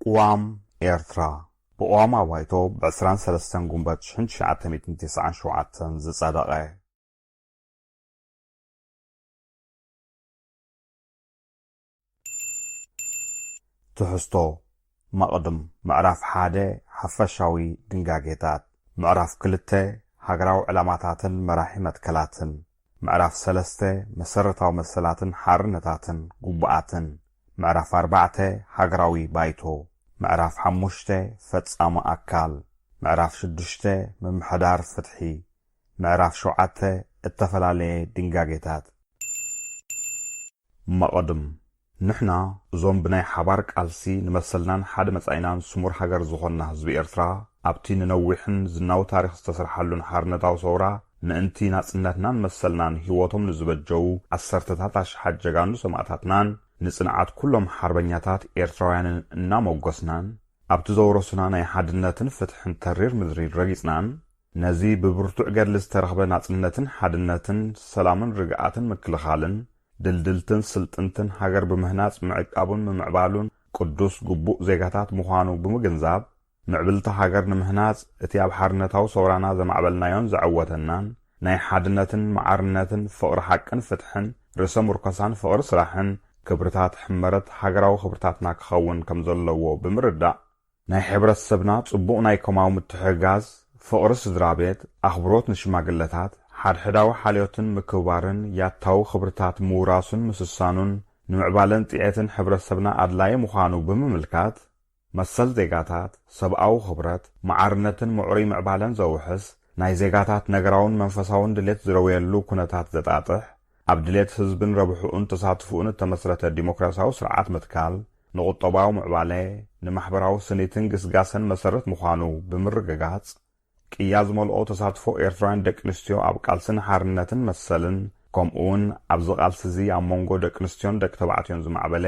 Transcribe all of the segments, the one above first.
ቅዋም ኤርትራ ብቅዋማዊ ባይቶ ብ ዕስራን ሰለስተን ጉንበት ሽሕን ትሽዓተ ሚእትን ተስዓን ሸውዓተን ዝጸደቐ። ትሕዝቶ። መቕድም። ምዕራፍ ሓደ። ሓፈሻዊ ድንጋጌታት። ምዕራፍ ክልተ። ሃገራዊ ዕላማታትን መራሒ መትከላትን። ምዕራፍ ሰለስተ። መሰረታዊ መሰላትን ሓርነታትን ግቡኣትን። ምዕራፍ ኣርባዕተ። ሃገራዊ ባይቶ። ምዕራፍ ሓሙሽተ። ፈጻሚ ኣካል። ምዕራፍ ሽዱሽተ። ምምሕዳር ፍትሒ። ምዕራፍ ሸውዓተ። እተፈላለየ ድንጋጌታት። መቐድም። ንሕና እዞም ብናይ ሓባር ቃልሲ ንመሰልናን ሓደ መጻኢናን ስሙር ሃገር ዝኾንና ህዝቢ ኤርትራ፣ ኣብቲ ንነዊሕን ዝናዊ ታሪኽ ዝተሰርሓሉን ሓርነታዊ ሰውራ ምእንቲ ናጽነትናን መሰልናን ህይወቶም ንዝበጀዉ ዓሰርተታት ኣሽሓት ጀጋኑ ሰማእታትናን ንጽንዓት ኩሎም ሓርበኛታት ኤርትራውያንን እናሞገስናን፣ ኣብቲ ዘውረሱና ናይ ሓድነትን ፍትሕን ተሪር ምድሪ ረጊጽናን፣ ነዚ ብብርቱዕ ገድሊ ዝተረኽበ ናጽነትን ሓድነትን ሰላምን ርግኣትን ምክልኻልን፣ ድልድልትን ስልጥንትን ሃገር ብምህናጽ ምዕቃቡን ምምዕባሉን ቅዱስ ግቡእ ዜጋታት ምዃኑ ብምግንዛብ፣ ምዕብልቲ ሃገር ንምህናጽ እቲ ኣብ ሓርነታዊ ሰውራና ዘማዕበልናዮን ዘዐወተናን ናይ ሓድነትን መዓርነትን ፍቕሪ ሓቅን ፍትሕን ርእሰ ምርኮሳን ፍቕሪ ስራሕን ክብርታት ሕመረት ሃገራዊ ክብርታትና ክኸውን ከም ዘለዎ ብምርዳእ፣ ናይ ሕብረተሰብና ጽቡቕ ናይ ኮማዊ ምትሕግጋዝ፣ ፍቕሪ ስድራ ቤት፣ ኣኽብሮት ንሽማግለታት፣ ሓድሕዳዊ ሓልዮትን ምክብባርን ያታዊ ክብርታት ምውራሱን ምስሳኑን ንምዕባለን ጥዕየትን ሕብረተሰብና ኣድላዪ ምዃኑ ብምምልካት፣ መሰል ዜጋታት፣ ሰብኣዊ ክብረት፣ መዓርነትን ምዕሩይ ምዕባለን ዘውሕስ፣ ናይ ዜጋታት ነገራውን መንፈሳውን ድሌት ዝረውየሉ ኩነታት ዘጣጥሕ፣ ኣብ ድሌት ህዝብን ረብሕኡን ተሳትፎኡን እተመስረተ ዲሞክራሲያዊ ስርዓት ምትካል፣ ንቁጠባዊ ምዕባለ፣ ንማሕበራዊ ስኒትን ግስጋሰን መሰረት ምዃኑ ብምርግጋጽ፣ ቅያ ዝመልኦ ተሳትፎ ኤርትራውያን ደቂ ኣንስትዮ ኣብ ቃልስን ሓርነትን መሰልን፣ ከምኡውን ኣብዚ ቃልሲ እዚ ኣብ መንጎ ደቂ ኣንስትዮን ደቂ ተባዕትዮን ዝማዕበለ፣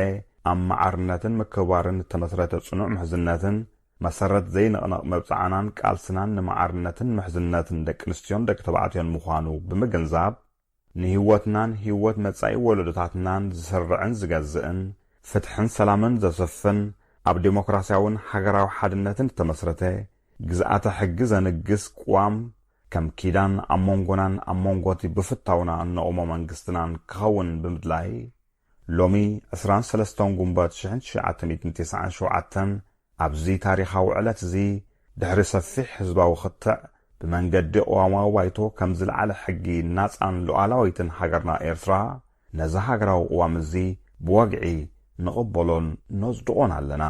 ኣብ መዓርነትን ምክብባርን እተመስረተ ጽኑዕ ምሕዝነትን፣ መሰረት ዘይንቕነቕ መብጽዓናን ቃልስናን ንመዓርነትን ምሕዝነትን ደቂ ኣንስትዮን ደቂ ተባዕትዮን ምዃኑ ብምግንዛብ፣ ንህይወትናን ህይወት መጻኢ ወለዶታትናን ዝሰርዕን ዝገዝእን፣ ፍትሕን ሰላምን ዘስፍን፣ ኣብ ዴሞክራስያውን ሃገራዊ ሓድነትን እተመስረተ፣ ግዝኣተ ሕጊ ዘንግስ ቅዋም፣ ከም ኪዳን ኣብ መንጎናን ኣብ መንጎቲ ብፍታውና እነቑሞ መንግስትናን ክኸውን ብምድላይ፣ ሎሚ ዕስራን ሰለስተን ጉንበት ሽሕን ትሽዓተ ሚእትን ተስዓን ሸውዓተን ኣብዚ ታሪኻዊ ዕለት እዚ፣ ድሕሪ ሰፊሕ ህዝባዊ ክትዕ፣ ብመንገዲ ቅዋማዊ ባይቶ ከም ዝለዓለ ሕጊ ናጻን ሉዓላዊትን ሃገርና ኤርትራ፣ ነዚ ሃገራዊ ቅዋም እዚ ብወግዒ ንቕበሎን ነጽድቖን ኣለና።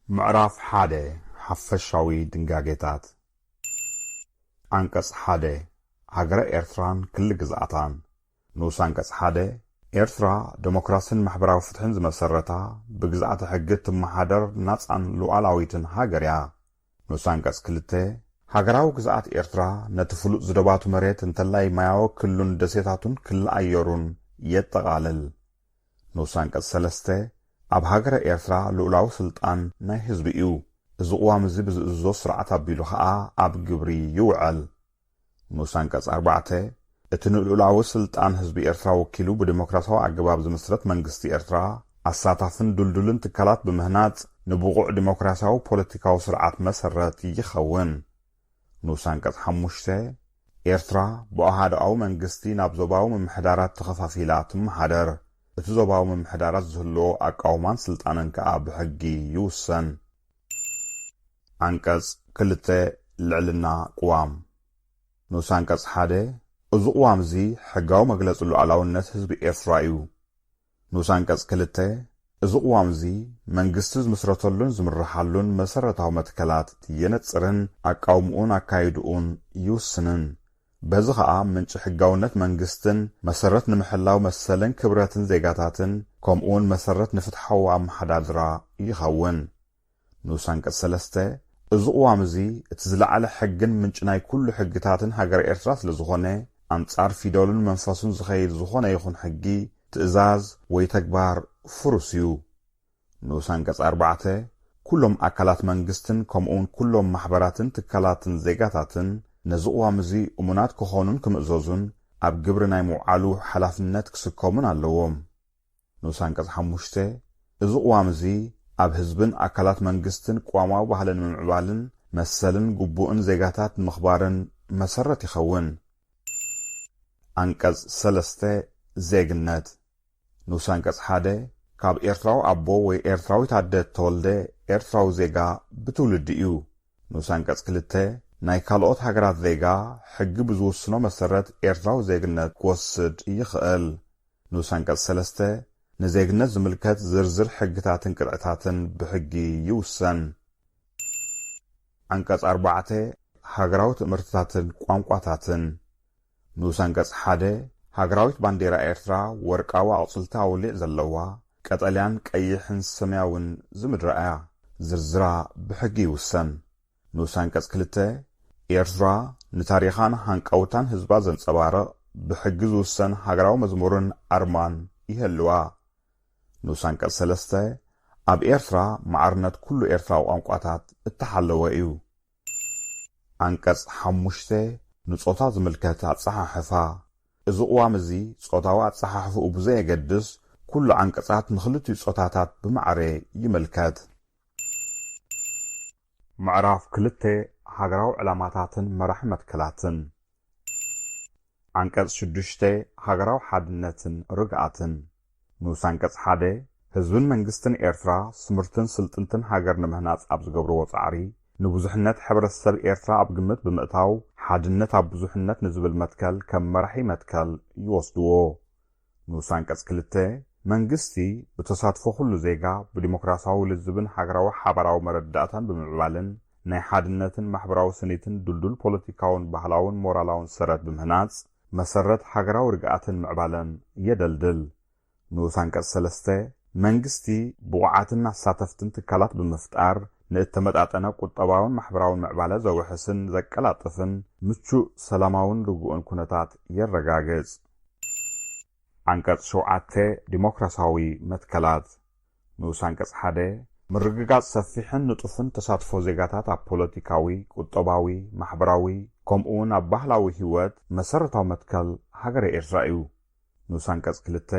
ምዕራፍ ሓደ። ሓፈሻዊ ድንጋጌታት። ዓንቀጽ ሓደ። ሃገረ ኤርትራን ክሊ ግዝኣታን። ንኡስ ዓንቀጽ ሓደ፣ ኤርትራ ደሞክራስን ማሕበራዊ ፍትሕን ዝመሰረታ፣ ብግዝኣተ ሕጊ እትመሓደር ናጻን ሉዓላዊትን ሃገር እያ። ንኡስ ዓንቀጽ ክልተ፣ ሃገራዊ ግዝኣት ኤርትራ ነቲ ፍሉጥ ዝደባቱ መሬት እንተላይ ማያዊ ክሉን ደሴታቱን ክሊ ኣየሩን የጠቓልል። ንኡስ ዓንቀጽ ሰለስተ፣ ኣብ ሃገረ ኤርትራ ልኡላዊ ስልጣን ናይ ህዝቢ እዩ። እዚ ቅዋም እዚ ብዝእዝዞ ስርዓት ኣቢሉ ኸኣ ኣብ ግብሪ ይውዕል። ንኡስ ዓንቀጽ ኣርባዕተ፣ እቲ ንልኡላዊ ስልጣን ህዝቢ ኤርትራ ወኪሉ ብዲሞክራሲያዊ ኣገባብ ዝምስረት መንግስቲ ኤርትራ፣ ኣሳታፍን ድልዱልን ትካላት ብምህናጽ፣ ንብቑዕ ዲሞክራሲያዊ ፖለቲካዊ ስርዓት መሰረት ይኸውን። ንኡስ ዓንቀጽ ሓሙሽተ፣ ኤርትራ ብኣሃዱኣዊ መንግስቲ ናብ ዞባዊ ምምሕዳራት ተኸፋፊላ ትመሓደር። እቲ ዞባዊ ምምሕዳራት ዝህልዎ ኣቃውማን ስልጣንን ከኣ ብሕጊ ይውሰን። ዓንቀጽ ክልተ፣ ልዕልና ቅዋም። ንኡስ ዓንቀጽ ሓደ፣ እዚ ቅዋም እዚ ሕጋዊ መግለጺ ሉዓላውነት ህዝቢ ኤርትራ እዩ። ንኡስ ዓንቀጽ ክልተ፣ እዚ ቅዋም እዚ መንግስቲ ዝምስረተሉን ዝምርሓሉን መሰረታዊ መትከላት የነጽርን ኣቃውምኡን ኣካይድኡን ይውስንን። በዚ ኸኣ ምንጪ ሕጋውነት መንግስትን መሰረት ንምሕላው መሰልን ክብረትን ዜጋታትን፣ ከምኡውን መሰረት ንፍትሓዊ ኣመሓዳድራ ይኸውን። ንኡስ ዓንቀጽ ሰለስተ፣ እዚ ቅዋም እዚ እቲ ዝለዓለ ሕግን ምንጪ ናይ ኩሉ ሕግታትን ሃገረ ኤርትራ ስለ ዝኾነ፣ ኣንጻር ፊደሉን መንፈሱን ዝኸይድ ዝኾነ ይኹን ሕጊ፣ ትእዛዝ ወይ ተግባር ፍሩስ እዩ። ንኡስ ዓንቀጽ ኣርባዕተ፣ ኩሎም ኣካላት መንግስትን ከምኡውን ኩሎም ማሕበራትን ትካላትን ዜጋታትን ነዚ ቅዋም እዚ እሙናት ክኾኑን ክምእዘዙን ኣብ ግብሪ ናይ ምውዓሉ ሓላፍነት ክስከሙን ኣለዎም። ንኡስ ዓንቀጽ ሓሙሽተ፣ እዚ ቅዋም እዚ ኣብ ህዝብን ኣካላት መንግስትን ቅዋማዊ ባህልን ንምዕባልን መሰልን ግቡእን ዜጋታት ንምኽባርን መሰረት ይኸውን። ዓንቀጽ ሰለስተ፣ ዜግነት። ንኡስ ዓንቀጽ ሓደ፣ ካብ ኤርትራዊ ኣቦ ወይ ኤርትራዊት ኣደ እተወልደ ኤርትራዊ ዜጋ ብትውልዲ እዩ። ንኡስ ዓንቀጽ ክልተ፣ ናይ ካልኦት ሃገራት ዜጋ ሕጊ ብዝውስኖ መሰረት ኤርትራዊ ዜግነት ክወስድ ይኽእል። ንኡስ ዓንቀጽ ሰለስተ፣ ንዜግነት ዝምልከት ዝርዝር ሕግታትን ቅጥዕታትን ብሕጊ ይውሰን። ዓንቀጽ ኣርባዕተ፣ ሃገራዊ ትእምርትታትን ቋንቋታትን። ንኡስ ዓንቀጽ ሓደ፣ ሃገራዊት ባንዴራ ኤርትራ ወርቃዊ ኣቕጽልቲ ኣውሊዕ ዘለዋ፣ ቀጠልያን ቀይሕን ሰማያውን ዝምድራ እያ። ዝርዝራ ብሕጊ ይውሰን። ንኡስ ዓንቀጽ ክልተ፣ ኤርትራ ንታሪኻን ሃንቀውታን ህዝባ ዘንጸባርቕ ብሕጊ ዝውሰን ሃገራዊ መዝሙርን ኣርማን ይህልዋ። ንኡስ ዓንቀጽ ሰለስተ፣ ኣብ ኤርትራ ማዕርነት ኩሉ ኤርትራዊ ቋንቋታት እተሓለወ እዩ። ዓንቀጽ ሓሙሽተ፣ ንጾታ ዝምልከት ኣጸሓሕፋ። እዚ ቅዋም እዚ ጾታዊ ኣጸሓሕፍኡ ብዘየገድስ፣ ኩሉ ዓንቀጻት ንኽልቲኡ ጾታታት ብማዕረ ይምልከት። ምዕራፍ ክልተ፣ ሃገራዊ ዕላማታትን መራሒ መትከላትን። ዓንቀጽ ሽዱሽተ፣ ሃገራዊ ሓድነትን ርግኣትን። ንኡስ ዓንቀጽ ሓደ፣ ህዝብን መንግስትን ኤርትራ ስምርትን ስልጥንትን ሃገር ንምህናጽ ኣብ ዝገብርዎ ጻዕሪ፣ ንብዙሕነት ሕብረተሰብ ኤርትራ ኣብ ግምት ብምእታው፣ ሓድነት ኣብ ብዙሕነት ንዝብል መትከል ከም መራሒ መትከል ይወስድዎ። ንኡስ ዓንቀጽ ክልተ፣ መንግስቲ ብተሳትፎ ኩሉ ዜጋ ብዲሞክራሲያዊ ልዝብን ሃገራዊ ሓባራዊ መረዳእታን ብምምዕባልን ናይ ሓድነትን ማሕበራዊ ስኒትን ድልዱል ፖለቲካውን ባህላውን ሞራላውን ሰረት ብምህናጽ መሰረት ሃገራዊ ርግኣትን ምዕባለን የደልድል። ንኡስ ዓንቀጽ ሰለስተ፣ መንግስቲ ብቑዓትን ኣሳተፍትን ትካላት ብምፍጣር ንእተመጣጠነ ቁጠባውን ማሕበራውን ምዕባለ ዘውሕስን ዘቀላጥፍን ምቹእ ሰላማውን ርጉእን ኩነታት የረጋግጽ። ዓንቀጽ ሸውዓተ፣ ዲሞክራሲያዊ መትከላት። ንኡስ ዓንቀጽ ሓደ፣ ምርግጋጽ ሰፊሕን ንጡፍን ተሳትፎ ዜጋታት ኣብ ፖለቲካዊ፣ ቁጠባዊ፣ ማሕበራዊ፣ ከምኡውን ኣብ ባህላዊ ህይወት መሰረታዊ መትከል ሃገረ ኤርትራ እዩ። ንኡስ ዓንቀጽ ክልተ፣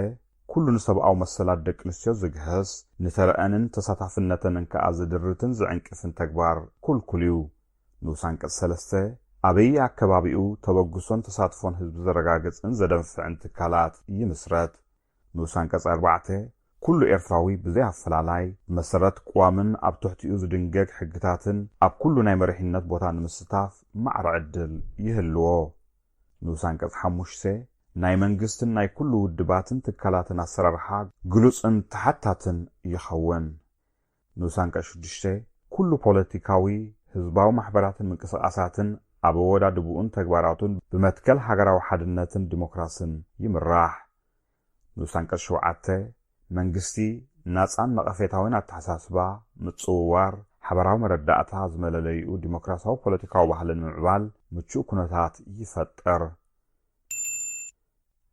ኩሉ ንሰብኣዊ መሰላት ደቂ ኣንስትዮ ዝግህስ፣ ንተረኣንን ተሳታፍነተንን ከኣ ዝድርትን ዝዕንቅፍን ተግባር ኩልኩል እዩ። ንኡስ ዓንቀጽ ሰለስተ፣ ኣበየ ኣከባቢኡ ተበግሶን ተሳትፎን ህዝቢ ዘረጋግጽን ዘደንፍዕን ትካላት ይምስረት። ንኡስ ዓንቀጽ ኣርባዕተ፣ ኩሉ ኤርትራዊ ብዘይ ኣፈላላይ ብመሰረት ቅዋምን ኣብ ትሕቲኡ ዝድንገግ ሕግታትን ኣብ ኩሉ ናይ መሪሕነት ቦታ ንምስታፍ ማዕረ ዕድል ይህልዎ። ንኡስ ዓንቀጽ ሓሙሽተ፣ ናይ መንግስትን ናይ ኩሉ ውድባትን ትካላትን ኣሰራርሓ ግሉጽን ተሓታትን ይኸውን። ንኡስ ዓንቀጽ ሽዱሽተ፣ ኩሉ ፖለቲካዊ፣ ህዝባዊ ማሕበራትን ምንቅስቓሳትን ኣብ ኣወዳድብኡን ተግባራቱን ብመትከል ሃገራዊ ሓድነትን ዲሞክራስን ይምራሕ። ንኡስ ዓንቀጽ ሸውዓተ፣ መንግስቲ ናጻን ነቐፌታዊን ኣተሓሳስባ፣ ምጽውዋር፣ ሓበራዊ መረዳእታ ዝመለለይኡ ዲሞክራሲያዊ ፖለቲካዊ ባህሊ ንምዕባል ምቹእ ኩነታት ይፈጥር።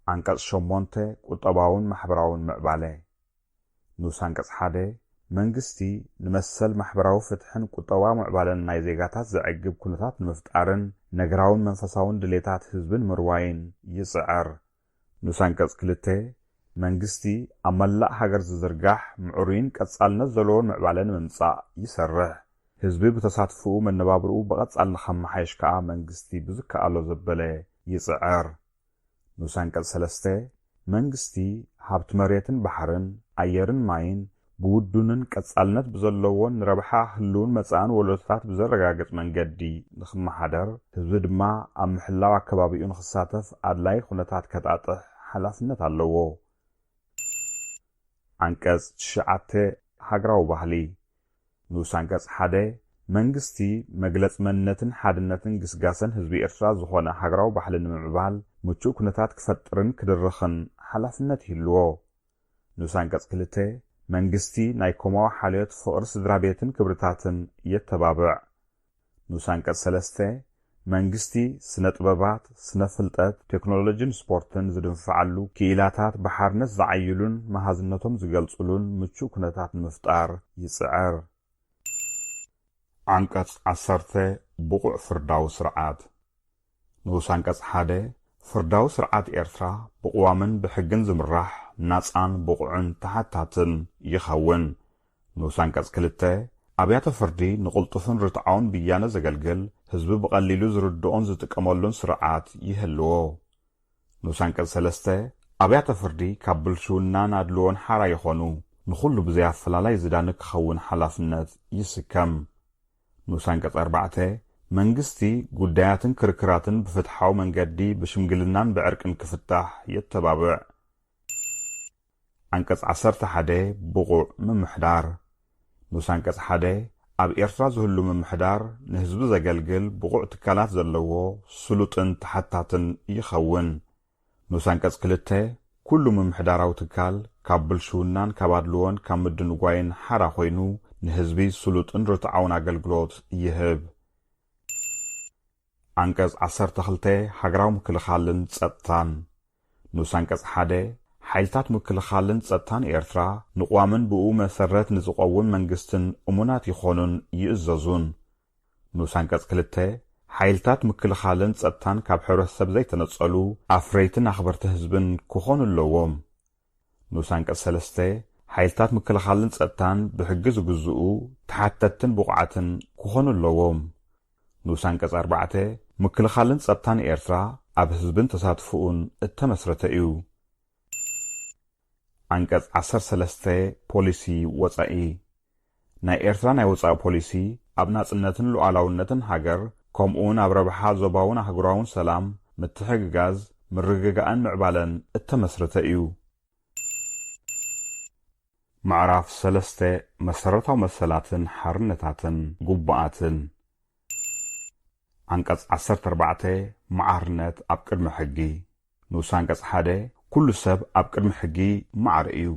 ዓንቀጽ ሸሞንተ፣ ቁጠባውን ማሕበራውን ምዕባለ። ንኡስ ዓንቀጽ ሓደ፣ መንግስቲ ንመሰል ማሕበራዊ ፍትሕን ቁጠባዊ ምዕባለን ናይ ዜጋታት ዘዕግብ ኩነታት ንምፍጣርን ነገራውን መንፈሳውን ድሌታት ህዝቢ ንምርዋይን ይጽዕር። ንኡስ ዓንቀጽ ክልተ፣ መንግስቲ ኣብ መላእ ሃገር ዝዝርጋሕ ምዕሩይን ቀጻልነት ዘለዎን ምዕባለ ንምምጻእ ይሰርሕ። ህዝቢ ብተሳትፎኡ መነባብርኡ ብቐጻሊ ንኸመሓየሽ ከኣ መንግስቲ ብዝከኣሎ ዘበለ ይጽዕር። ንኡስ ዓንቀጽ ሰለስተ፣ መንግስቲ ሃብቲ መሬትን ባሕርን፣ ኣየርን ማይን ብውዱንን ቀጻልነት ብዘለዎን ንረብሓ ህልውን መጻእን ወለዶታት ብዘረጋግጽ መንገዲ ንኽመሓደር፣ ህዝቢ ድማ ኣብ ምሕላው ኣከባቢኡ ንኽሳተፍ ኣድላዪ ኩነታት ከጣጥሕ ሓላፍነት ኣለዎ። ዓንቀጽ ትሽዓተ፣ ሃገራዊ ባህሊ። ንኡስ ዓንቀጽ ሓደ፣ መንግስቲ መግለጺ መንነትን ሓድነትን ግስጋሰን ህዝቢ ኤርትራ ዝኾነ ሃገራዊ ባህሊ ንምምዕባል ምቹእ ኩነታት ክፈጥርን ክድርኽን ሓላፍነት ይህልዎ። ንኡስ ዓንቀጽ ክልተ፣ መንግስቲ ናይ ኮማዊ ሓልዮት ፍቕሪ ስድራ ቤትን ክብርታትን የተባብዕ። ንኡስ ዓንቀጽ ሰለስተ፣ መንግስቲ ስነ ጥበባት፣ ስነ ፍልጠት፣ ቴክኖሎጂን ስፖርትን ዝድንፍዓሉ ክኢላታት ብሓርነት ዝዓይሉን መሃዝነቶም ዝገልጽሉን ምቹእ ኩነታት ንምፍጣር ይጽዕር። ዓንቀጽ ዓሰርተ፣ ብቑዕ ፍርዳዊ ስርዓት። ንኡስ ዓንቀጽ ሓደ፣ ፍርዳዊ ስርዓት ኤርትራ ብቕዋምን ብሕግን ዝምራሕ፣ ናጻን ብቑዕን ተሓታትን ይኸውን። ንኡስ ኣንቀጽ ክልተ፣ ኣብያተ ፍርዲ ንቕልጡፍን ርትዓውን ብያነ ዘገልግል፣ ህዝቢ ብቐሊሉ ዝርድኦን ዝጥቀመሉን ስርዓት ይህልዎ። ንኡስ ኣንቀጽ ሰለስተ፣ ኣብያተ ፍርዲ ካብ ብልሽውናን ኣድልዎን ሓራ ይኾኑ፣ ንኹሉ ብዘይ ኣፈላላይ ዝዳኒ ክኸውን ሓላፍነት ይስከም። ንኡስ ኣንቀጽ ኣርባዕተ፣ መንግስቲ ጉዳያትን ክርክራትን ብፍትሓዊ መንገዲ ብሽምግልናን ብዕርቅን ክፍታሕ የተባብዕ። ኣንቀጽ ዓሰርተ ሓደ፣ ብቑዕ ምምሕዳር። ንኡስ ኣንቀጽ ሓደ፣ ኣብ ኤርትራ ዝህሉ ምምሕዳር ንህዝቢ ዘገልግል ብቑዕ ትካላት ዘለዎ ስሉጥን ተሓታትን ይኸውን። ንኡስ ኣንቀጽ ክልተ፣ ኩሉ ምምሕዳራዊ ትካል ካብ ብልሽውናን ካብ ኣድልዎን ካብ ምድንጓይን ሓራ ኮይኑ ንህዝቢ ስሉጥን ርትዓውን ኣገልግሎት ይህብ። ኣንቀጽ ዓሰርተ ክልተ፣ ሃገራዊ ምክልኻልን ጸጥታን። ንኡስ ኣንቀጽ ሓደ፣ ሓይልታት ምክልኻልን ጸጥታን ኤርትራ ንቕዋምን ብኡ መሰረት ንዝቐውም መንግስትን እሙናት ይኾኑን ይእዘዙን። ንኡስ ኣንቀጽ ክልተ፣ ሓይልታት ምክልኻልን ጸጥታን ካብ ሕብረተሰብ ዘይተነጸሉ ኣፍረይትን ኣኽበርቲ ህዝብን ክኾኑ ኣለዎም። ንኡስ ኣንቀጽ ሰለስተ፣ ሓይልታት ምክልኻልን ጸጥታን ብሕጊ ዝግዝኡ፣ ተሓተትን ብቑዓትን ክኾኑ ኣለዎም። ንኡስ ኣንቀጽ ኣርባዕተ፣ ምክልኻልን ጸጥታን ኤርትራ ኣብ ህዝብን ተሳትፎኡን እተመስረተ እዩ። ኣንቀጽ ዓሰርተ ሰለስተ፣ ፖሊሲ ወጻኢ። ናይ ኤርትራ ናይ ወጻኢ ፖሊሲ ኣብ ናጽነትን ሉዓላውነትን ሃገር፣ ከምኡውን ኣብ ረብሓ ዞባውን ኣህጉራውን ሰላም፣ ምትሕግጋዝ፣ ምርግጋእን ምዕባለን እተመስረተ እዩ። ምዕራፍ ሰለስተ፣ መሰረታዊ መሰላትን ሓርነታትን ግቡኣትን። ኣንቀጽ ዓሰርተ ኣርባዕተ፣ መዓርነት ኣብ ቅድሚ ሕጊ። ንኡስ ኣንቀጽ ሓደ፣ ኩሉ ሰብ ኣብ ቅድሚ ሕጊ ማዕረ እዩ።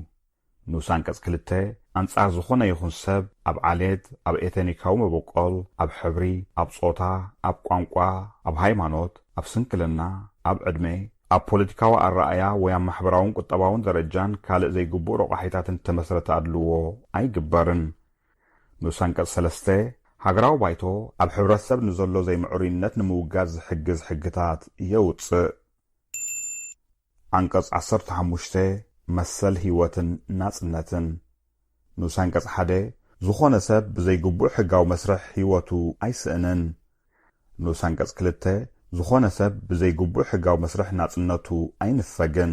ንኡስ ኣንቀጽ ክልተ፣ ኣንጻር ዝኾነ ይኹን ሰብ ኣብ ዓሌት፣ ኣብ ኤተኒካዊ መበቆል፣ ኣብ ሕብሪ፣ ኣብ ጾታ፣ ኣብ ቋንቋ፣ ኣብ ሃይማኖት፣ ኣብ ስንክልና፣ ኣብ ዕድመ፣ ኣብ ፖለቲካዊ ኣረኣእያ ወይ ኣብ ማሕበራውን ቁጠባውን ደረጃን ካልእ ዘይግቡእ ረቋሒታትን እተመስረተ ኣድልዎ ኣይግበርን። ንኡስ ኣንቀጽ ሰለስተ፣ ሃገራዊ ባይቶ ኣብ ሕብረተሰብ ንዘሎ ዘይምዕሩይነት ንምውጋድ ዝሕግዝ ሕግታት የውጽእ። ኣንቀጽ ዓሰርተ ሓሙሽተ፣ መሰል ህይወትን ናጽነትን። ንኡስ ኣንቀጽ ሓደ፣ ዝኾነ ሰብ ብዘይግቡእ ሕጋዊ መስርሕ ህይወቱ ኣይስእንን። ንኡስ ኣንቀጽ ክልተ፣ ዝኾነ ሰብ ብዘይግቡእ ሕጋዊ መስርሕ ናጽነቱ ኣይንፈግን።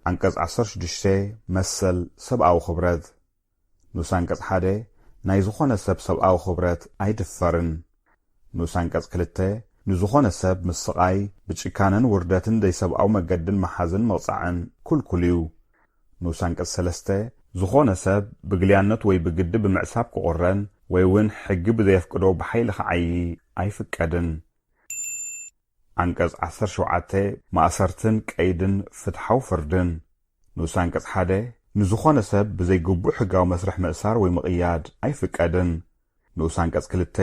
ኣንቀጽ ዓሰርተ ሽዱሽተ፣ መሰል ሰብኣዊ ክብረት። ንኡስ ኣንቀጽ ሓደ፣ ናይ ዝኾነ ሰብ ሰብኣዊ ክብረት ኣይድፈርን። ንኡስ ኣንቀጽ ክልተ፣ ንዝኾነ ሰብ ምስቓይ፣ ብጭካነን ውርደትን ዘይሰብኣዊ መገድን ምሓዝን ምቕጻዕን ክልኩል እዩ። ንኡስ ኣንቀጽ ሰለስተ፣ ዝኾነ ሰብ ብግልያነት ወይ ብግዲ ብምዕሳብ ክቑረን ወይ እውን ሕጊ ብዘየፍቅዶ ብሓይሊ ክዓዪ ኣይፍቀድን። ኣንቀጽ ዓሰርተ ሸውዓተ፣ ማእሰርትን ቀይድን ፍትሓዊ ፍርድን። ንኡስ ኣንቀጽ ሓደ፣ ንዝኾነ ሰብ ብዘይግቡእ ሕጋዊ መስርሕ ምእሳር ወይ ምቕያድ ኣይፍቀድን። ንኡስ ኣንቀጽ ክልተ፣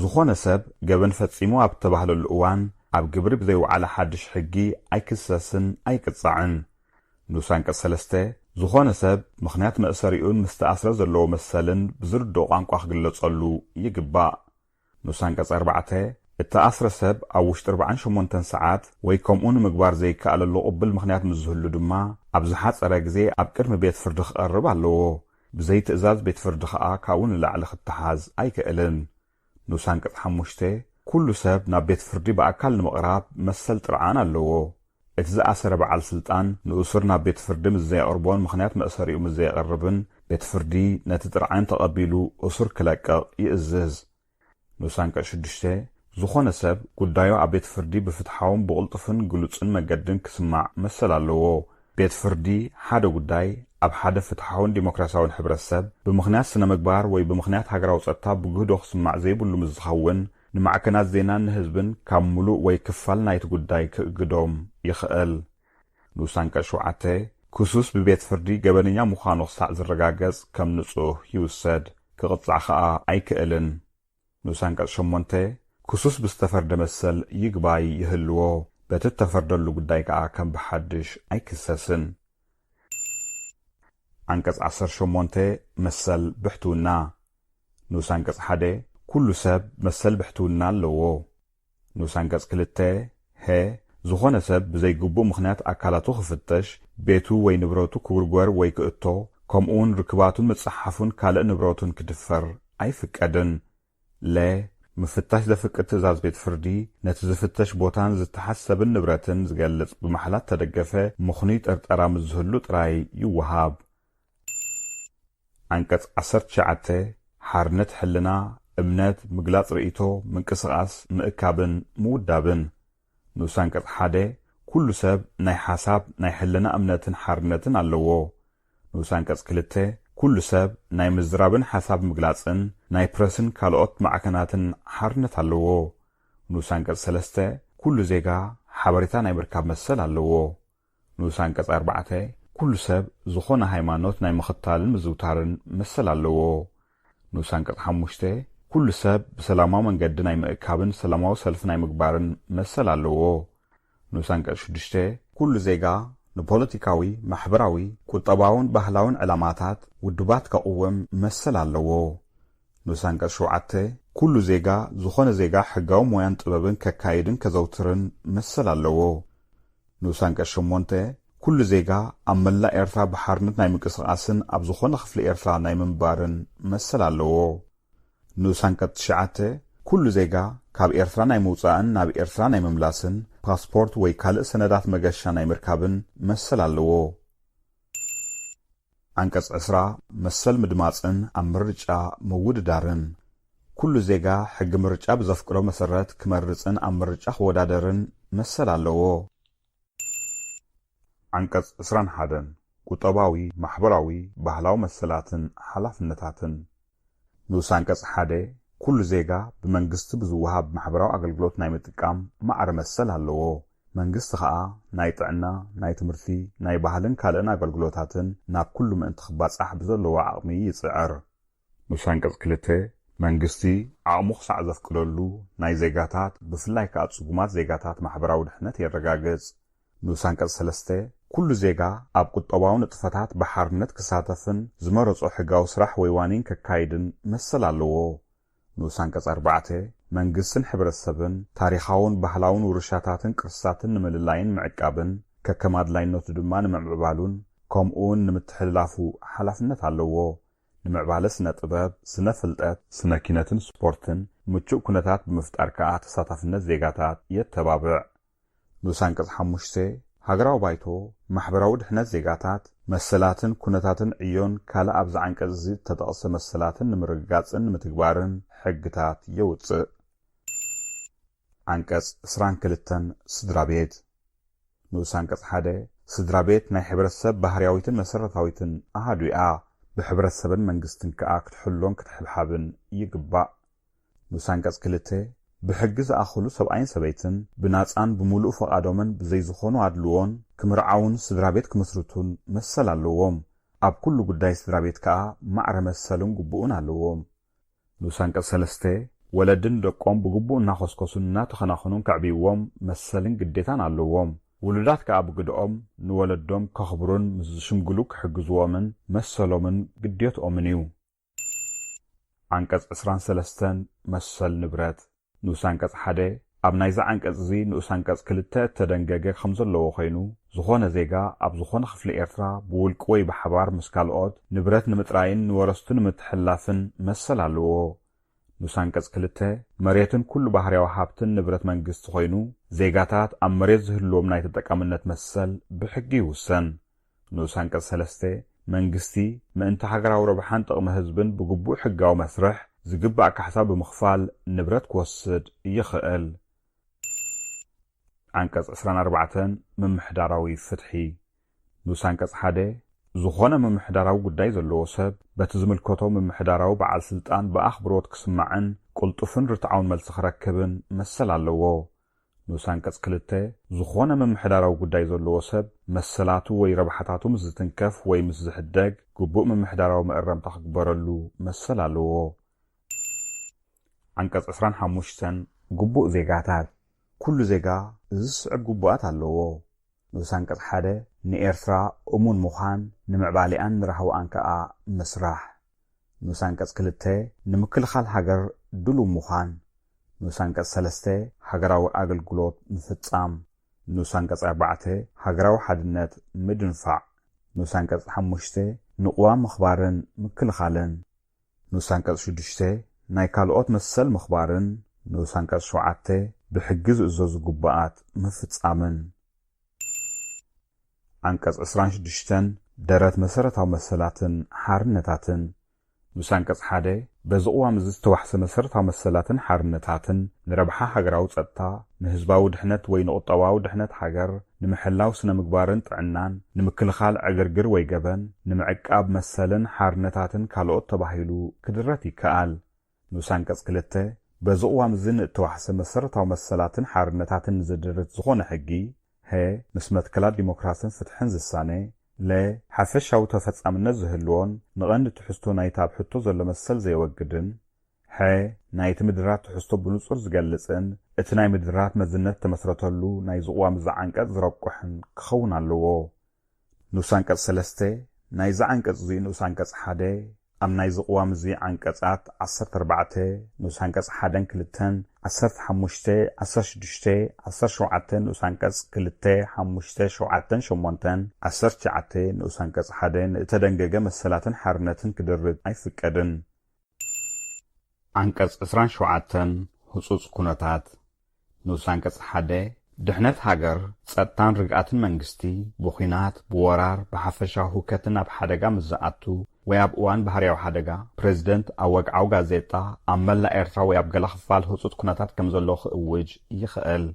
ዝኾነ ሰብ ገበን ፈጺሙ ኣብ እተባህለሉ እዋን ኣብ ግብሪ ብዘይወዓለ ሓድሽ ሕጊ ኣይክሰስን ኣይቅጻዕን። ንኡስ ኣንቀጽ ሰለስተ፣ ዝኾነ ሰብ ምኽንያት መእሰሪኡን ምስ ተኣስረ ዘለዎ መሰልን ብዝርድኦ ቋንቋ ክግለጸሉ ይግባእ። ንኡስ ኣንቀጽ ኣርባዕተ፣ እተኣስረ ሰብ ኣብ ውሽጢ ኣርባዓን ሸሞንተን ሰዓት ወይ ከምኡ ንምግባር ዘይከኣለሉ ቅቡል ምኽንያት ምስ ዝህሉ ድማ ኣብ ዝሓጸረ ግዜ ኣብ ቅድሚ ቤት ፍርዲ ክቐርብ ኣለዎ። ብዘይ ትእዛዝ ቤት ፍርዲ ከኣ ካብኡ ንላዕሊ ክተሓዝ ኣይክእልን። ንኡስ ኣንቀጽ ሓሙሽተ፣ ኩሉ ሰብ ናብ ቤት ፍርዲ ብኣካል ንምቕራብ መሰል ጥርዓን ኣለዎ። እቲ ዝኣሰረ በዓል ስልጣን ንእሱር ናብ ቤት ፍርዲ ምስ ዘየቕርቦን ምኽንያት መእሰሪኡ ምስ ዘየቕርብን፣ ቤት ፍርዲ ነቲ ጥርዓን ተቐቢሉ እሱር ክለቅቕ ይእዝዝ። ንኡስ ኣንቀጽ ሽዱሽተ፣ ዝኾነ ሰብ ጉዳዩ ኣብ ቤት ፍርዲ ብፍትሓውን ብቕልጡፍን ግሉጽን መገድን ክስማዕ መሰል ኣለዎ። ቤት ፍርዲ ሓደ ጉዳይ ኣብ ሓደ ፍትሓውን ዲሞክራሲያውን ሕብረተሰብ ብምኽንያት ስነ ምግባር ወይ ብምኽንያት ሃገራዊ ጸጥታ ብግህዶ ክስማዕ ዘይብሉ ምስ ዝኸውን፣ ንማዕከናት ዜናን ንህዝብን ካብ ምሉእ ወይ ክፋል ናይቲ ጉዳይ ክእግዶም ይኽእል። ንኡስ ኣንቀጽ ሸውዓተ፣ ክሱስ ብቤት ፍርዲ ገበነኛ ምዃኑ ክሳዕ ዝረጋገጽ ከም ንጹህ ይውሰድ፣ ክቕጻዕ ከኣ ኣይክእልን። ንኡስ ኣንቀጽ ሸሞንተ፣ ክሱስ ብዝተፈርደ መሰል ይግባይ ይህልዎ፣ በቲ እተፈርደሉ ጉዳይ ከኣ ከም ብሓድሽ ኣይክሰስን። ኣንቀጽ ዓሰርተ ሸሞንተ፣ መሰል ብሕትውና። ንኡስ ኣንቀጽ ሓደ፣ ኩሉ ሰብ መሰል ብሕትውና ኣለዎ። ንኡስ ኣንቀጽ ክልተ፣ ሀ፣ ዝኾነ ሰብ ብዘይግቡእ ምኽንያት ኣካላቱ ክፍተሽ፣ ቤቱ ወይ ንብረቱ ክውርወር ወይ ክእቶ፣ ከምኡውን ርክባቱን መጽሓፉን ካልእ ንብረቱን ክድፈር ኣይፍቀድን። ለ፣ ምፍታሽ ዘፍቅድ ትእዛዝ ቤት ፍርዲ፣ ነቲ ዝፍተሽ ቦታን ዝተሓዝ ሰብን ንብረትን ዝገልጽ ብማሕላ እተደገፈ ምኽኑይ ጥርጠራ ምስ ዝህሉ ጥራይ ይወሃብ። ዓንቀጽ ዓሰርተ ትሽዓተ፣ ሓርነት ሕልና፣ እምነት፣ ምግላጽ ርእይቶ፣ ምንቅስቓስ፣ ምእካብን ምውዳብን። ንኡስ ዓንቀጽ ሓደ፣ ኩሉ ሰብ ናይ ሓሳብ፣ ናይ ሕልና እምነትን ሓርነትን ኣለዎ። ንኡስ ዓንቀጽ ክልተ፣ ኩሉ ሰብ ናይ ምዝራብን ሓሳብ ምግላጽን፣ ናይ ፕረስን ካልኦት ማዕከናትን ሓርነት ኣለዎ። ንኡስ ዓንቀጽ ሰለስተ፣ ኩሉ ዜጋ ሓበሬታ ናይ ምርካብ መሰል ኣለዎ። ንኡስ ዓንቀጽ ኣርባዕተ፣ ኩሉ ሰብ ዝኾነ ሃይማኖት ናይ ምኽታልን ምዝውታርን መሰል ኣለዎ። ንኡስ ዓንቀጽ ሓሙሽተ፣ ኩሉ ሰብ ብሰላማዊ መንገዲ ናይ ምእካብን ሰላማዊ ሰልፊ ናይ ምግባርን መሰል ኣለዎ። ንኡስ ዓንቀጽ ሽዱሽተ፣ ኩሉ ዜጋ ንፖለቲካዊ፣ ማሕበራዊ፣ ቁጠባውን ባህላውን ዕላማታት ውድባት ከቕውም መሰል ኣለዎ። ንኡስ ዓንቀጽ ሸውዓተ፣ ኩሉ ዜጋ፣ ዝኾነ ዜጋ ሕጋዊ ሞያን ጥበብን ከካይድን ከዘውትርን መሰል ኣለዎ። ንኡስ ዓንቀጽ ሸሞንተ፣ ኩሉ ዜጋ ኣብ መላእ ኤርትራ ብሓርነት ናይ ምንቅስቓስን ኣብ ዝኾነ ክፍሊ ኤርትራ ናይ ምንባርን መሰል ኣለዎ። ንኡስ ዓንቀጽ ትሽዓተ፣ ኩሉ ዜጋ ካብ ኤርትራ ናይ ምውጻእን ናብ ኤርትራ ናይ ምምላስን ፓስፖርት ወይ ካልእ ሰነዳት መገሻ ናይ ምርካብን መሰል ኣለዎ። ዓንቀጽ ዕስራ፣ መሰል ምድማጽን ኣብ ምርጫ ምውድዳርን። ኩሉ ዜጋ ሕጊ ምርጫ ብዘፍቅዶ መሰረት ክመርጽን ኣብ ምርጫ ክወዳደርን መሰል ኣለዎ። ዓንቀጽ ዕስራን ሓደን፣ ቁጠባዊ፣ ማሕበራዊ፣ ባህላዊ መሰላትን ሓላፍነታትን። ንኡስ ዓንቀጽ ሓደ፣ ኩሉ ዜጋ ብመንግስቲ ብዝወሃብ ማሕበራዊ ኣገልግሎት ናይ ምጥቃም ማዕረ መሰል ኣለዎ። መንግስቲ ከኣ ናይ ጥዕና፣ ናይ ትምህርቲ፣ ናይ ባህልን ካልእን ኣገልግሎታትን ናብ ኩሉ ምእንቲ ክባጻሕ ብዘለዎ ዓቕሚ ይጽዕር። ንኡስ ዓንቀጽ ክልተ፣ መንግስቲ ዓቕሙ ክሳዕ ዘፍቅደሉ ናይ ዜጋታት፣ ብፍላይ ከኣ ጽጉማት ዜጋታት ማሕበራዊ ድሕነት የረጋግጽ። ንኡስ ዓንቀጽ ሰለስተ፣ ኩሉ ዜጋ ኣብ ቁጠባዊ ንጥፈታት ብሓርነት ክሳተፍን ዝመረጾ ሕጋዊ ስራሕ ወይ ዋኒን ከካይድን መሰል ኣለዎ። ንኡስ ዓንቀጽ ኣርባዕተ፣ መንግስትን ሕብረተሰብን ታሪኻውን ባህላውን ውርሻታትን ቅርስታትን ንምልላይን ምዕቃብን፣ ከከም ኣድላይነቱ ድማ ንምዕብባሉን ከምኡውን ንምትሕልላፉ ሓላፍነት ኣለዎ። ንምዕባለ ስነ ጥበብ፣ ስነ ፍልጠት፣ ስነ ኪነትን ስፖርትን ምቹእ ኩነታት ብምፍጣር ከኣ ተሳታፍነት ዜጋታት የተባብዕ። ንኡስ ዓንቀጽ ሓሙሽተ፣ ሃገራዊ ባይቶ ማሕበራዊ ድሕነት ዜጋታት፣ መሰላትን ኩነታትን ዕዮን ካልእ ኣብዚ ዓንቀጽ እዚ እተጠቕሰ መሰላትን ንምርግጋጽን ንምትግባርን ሕግታት የውጽእ። ዓንቀጽ ዕስራን ክልተን፣ ስድራ ቤት። ንኡስ ዓንቀጽ ሓደ፣ ስድራ ቤት ናይ ሕብረተሰብ ባህርያዊትን መሰረታዊትን ኣሃዱ እያ። ብሕብረተሰብን መንግስትን ከኣ ክትሕሎን ክትሕብሓብን ይግባእ። ንኡስ ዓንቀጽ ክልተ፣ ብሕጊ ዝኣኽሉ ሰብኣይን ሰበይትን ብናጻን ብምሉእ ፈቓዶምን ብዘይ ዝኾኑ ኣድልዎን ክምርዓውን ስድራ ቤት ክምስርቱን መሰል ኣለዎም። ኣብ ኩሉ ጉዳይ ስድራ ቤት ከኣ ማዕረ መሰልን ግቡእን ኣለዎም። ንኡስ ዓንቀጽ ሰለስተ፣ ወለዲ ንደቆም ብግቡእ እናኾስኮሱን እናተኸናኸኑን ከዕብይዎም መሰልን ግዴታን ኣለዎም። ውሉዳት ከኣ ብግደኦም ንወለዶም ከኽብሩን ምስ ዝሽምግሉ ክሕግዝዎምን መሰሎምን ግዴትኦምን እዩ። ዓንቀጽ ዕስራን ሰለስተን፣ መሰል ንብረት። ንኡስ ዓንቀጽ ሓደ፣ ኣብ ናይዚ ዓንቀጽ እዚ ንኡስ ዓንቀጽ ክልተ እተደንገገ ከም ዘለዎ ኮይኑ፣ ዝኾነ ዜጋ ኣብ ዝኾነ ክፍሊ ኤርትራ ብውልቂ ወይ ብሓባር ምስ ካልኦት ንብረት ንምጥራይን ንወረስቱ ንምትሕልላፍን መሰል ኣለዎ። ንኡስ ዓንቀጽ ክልተ፣ መሬትን ኩሉ ባህርያዊ ሃብትን ንብረት መንግስቲ ኮይኑ፣ ዜጋታት ኣብ መሬት ዝህልዎም ናይ ተጠቃምነት መሰል ብሕጊ ይውሰን። ንኡስ ዓንቀጽ ሰለስተ፣ መንግስቲ ምእንቲ ሃገራዊ ረብሓን ጥቕሚ ህዝብን ብግቡእ ሕጋዊ መስርሕ ዝግባእ ካሕሳ ብምኽፋል ንብረት ክወስድ ይኽእል። ዓንቀጽ ዕስራን ኣርባዕተን፣ ምምሕዳራዊ ፍትሒ። ንኡስ ዓንቀጽ ሓደ፣ ዝኾነ ምምሕዳራዊ ጉዳይ ዘለዎ ሰብ በቲ ዝምልከቶ ምምሕዳራዊ በዓል ስልጣን ብኣኽብሮት ክስማዕን ቅልጡፍን ርትዓውን መልሲ ክረክብን መሰል ኣለዎ። ንኡስ ዓንቀጽ ክልተ፣ ዝኾነ ምምሕዳራዊ ጉዳይ ዘለዎ ሰብ መሰላቱ ወይ ረብሓታቱ ምስ ዝትንከፍ ወይ ምስ ዝሕደግ ግቡእ ምምሕዳራዊ መእረምታ ክግበረሉ መሰል ኣለዎ። ዓንቀጽ ዕስራን ሓሙሽተን፣ ግቡእ ዜጋታት። ኩሉ ዜጋ እዚ ዝስዕብ ግቡኣት ኣለዎ። ንኡስ ዓንቀጽ ሓደ፣ ንኤርትራ እሙን ምዃን፣ ንምዕባሌኣን ንራህዋኣን ከኣ ምስራሕ። ንኡስ ዓንቀጽ ክልተ፣ ንምክልኻል ሃገር ድሉው ምዃን። ንኡስ ዓንቀጽ ሰለስተ፣ ሃገራዊ ኣገልግሎት ምፍጻም። ንኡስ ኣንቀጽ ኣርባዕተ፣ ሃገራዊ ሓድነት ምድንፋዕ። ንኡስ ኣንቀጽ ሓሙሽተ፣ ንቕዋም ምኽባርን ምክልኻልን። ንኡስ ኣንቀጽ ሽዱሽተ፣ ናይ ካልኦት መሰል ምኽባርን። ንኡስ ኣንቀጽ ሸውዓተ፣ ብሕጊ ዝእዘዙ ግቡኣት ምፍጻምን። ኣንቀጽ ዕስራን ሽዱሽተን፣ ደረት መሰረታዊ መሰላትን ሓርነታትን። ንኡስ ኣንቀጽ ሓደ፣ በዚ ቅዋም እዚ ዝተዋሕሰ መሰረታዊ መሰላትን ሓርነታትን ንረብሓ ሃገራዊ ጸጥታ፣ ንህዝባዊ ድሕነት ወይ ንቁጠባዊ ድሕነት ሃገር፣ ንምሕላው ስነ ምግባርን ጥዕናን፣ ንምክልኻል ዕግርግር ወይ ገበን፣ ንምዕቃብ መሰልን ሓርነታትን ካልኦት ተባሂሉ ክድረት ይከኣል። ንኡስ ኣንቀጽ ክልተ፣ በዚ ቅዋም እዚ ንእተዋሕሰ መሰረታዊ መሰላትን ሓርነታትን ንዝድርት ዝኾነ ሕጊ፣ ሀ፣ ምስ መትከላት ዲሞክራስን ፍትሕን ዝሳነ፣ ለ፣ ሓፈሻዊ ተፈጻምነት ዝህልዎን ንቐንዲ ትሕዝቶ ናይቲ ኣብ ሕቶ ዘሎ መሰል ዘየወግድን፣ ሐ፣ ናይቲ ምድራት ትሕዝቶ ብንጹር ዝገልጽን እቲ ናይ ምድራት መዝነት እተመስረተሉ ናይዚ ቅዋም እዚ ዓንቀጽ ዝረቁሕን ክኸውን ኣለዎ። ንኡስ ኣንቀጽ ሰለስተ፣ ናይዚ ዓንቀጽ እዚ ንኡስ ኣንቀጽ ሓደ፣ ኣብ ናይዚ ቅዋም እዚ ዓንቀጻት ዓሰርተ ኣርባዕተ፣ ንኡስ ኣንቀጽ ሓደን ክልተን፣ ዓሰርተ ሓሙሽተ፣ ዓሰርተ ሽዱሽተ፣ ዓሰርተ ሸውዓተ፣ ንኡስ ኣንቀጽ ክልተ፣ ሓሙሽተ፣ ሸውዓተን ሸሞንተን፣ ዓሰርተ ትሽዓተ፣ ንኡስ ኣንቀጽ ሓደ ንእተደንገገ መሰላትን ሓርነትን ክድርት ኣይፍቀድን። ዓንቀጽ ዕስራን ሸውዓተን፣ ህጹጽ ኩነታት። ንኡስ ኣንቀጽ ሓደ፣ ድሕነት ሃገር፣ ጸጥታን ርግኣትን መንግስቲ፣ ብኹናት፣ ብወራር፣ ብሓፈሻዊ ህውከትን ኣብ ሓደጋ ምስ ዝኣቱ፣ ወይ ኣብ እዋን ባህርያዊ ሓደጋ፣ ፕረዚደንት ኣብ ወግዓዊ ጋዜጣ፣ ኣብ መላእ ኤርትራ ወይ ኣብ ገለ ክፋል ህጹጽ ኩነታት ከም ዘሎ ክእውጅ ይኽእል።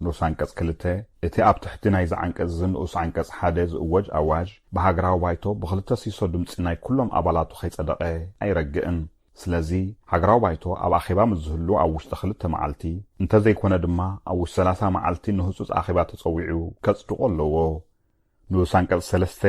ንኡስ ኣንቀጽ ክልተ፣ እቲ ኣብ ትሕቲ ናይዚ ዓንቀጽ እዚ ንኡስ ዓንቀጽ ሓደ ዝእወጅ ኣዋጅ፣ ብሃገራዊ ባይቶ ብኽልተ ሲሶ ድምጺ ናይ ኩሎም ኣባላቱ ከይጸደቐ ኣይረግእን። ስለዚ፣ ሃገራዊ ባይቶ ኣብ ኣኼባ ምስ ዝህሉ ኣብ ውሽጢ ክልተ መዓልቲ፣ እንተዘይኮነ ድማ ኣብ ውሽጢ ሰላሳ መዓልቲ ንህጹጽ ኣኼባ ተጸዊዑ ከጽድቖ ኣለዎ። ንኡስ ኣንቀጽ ሰለስተ፣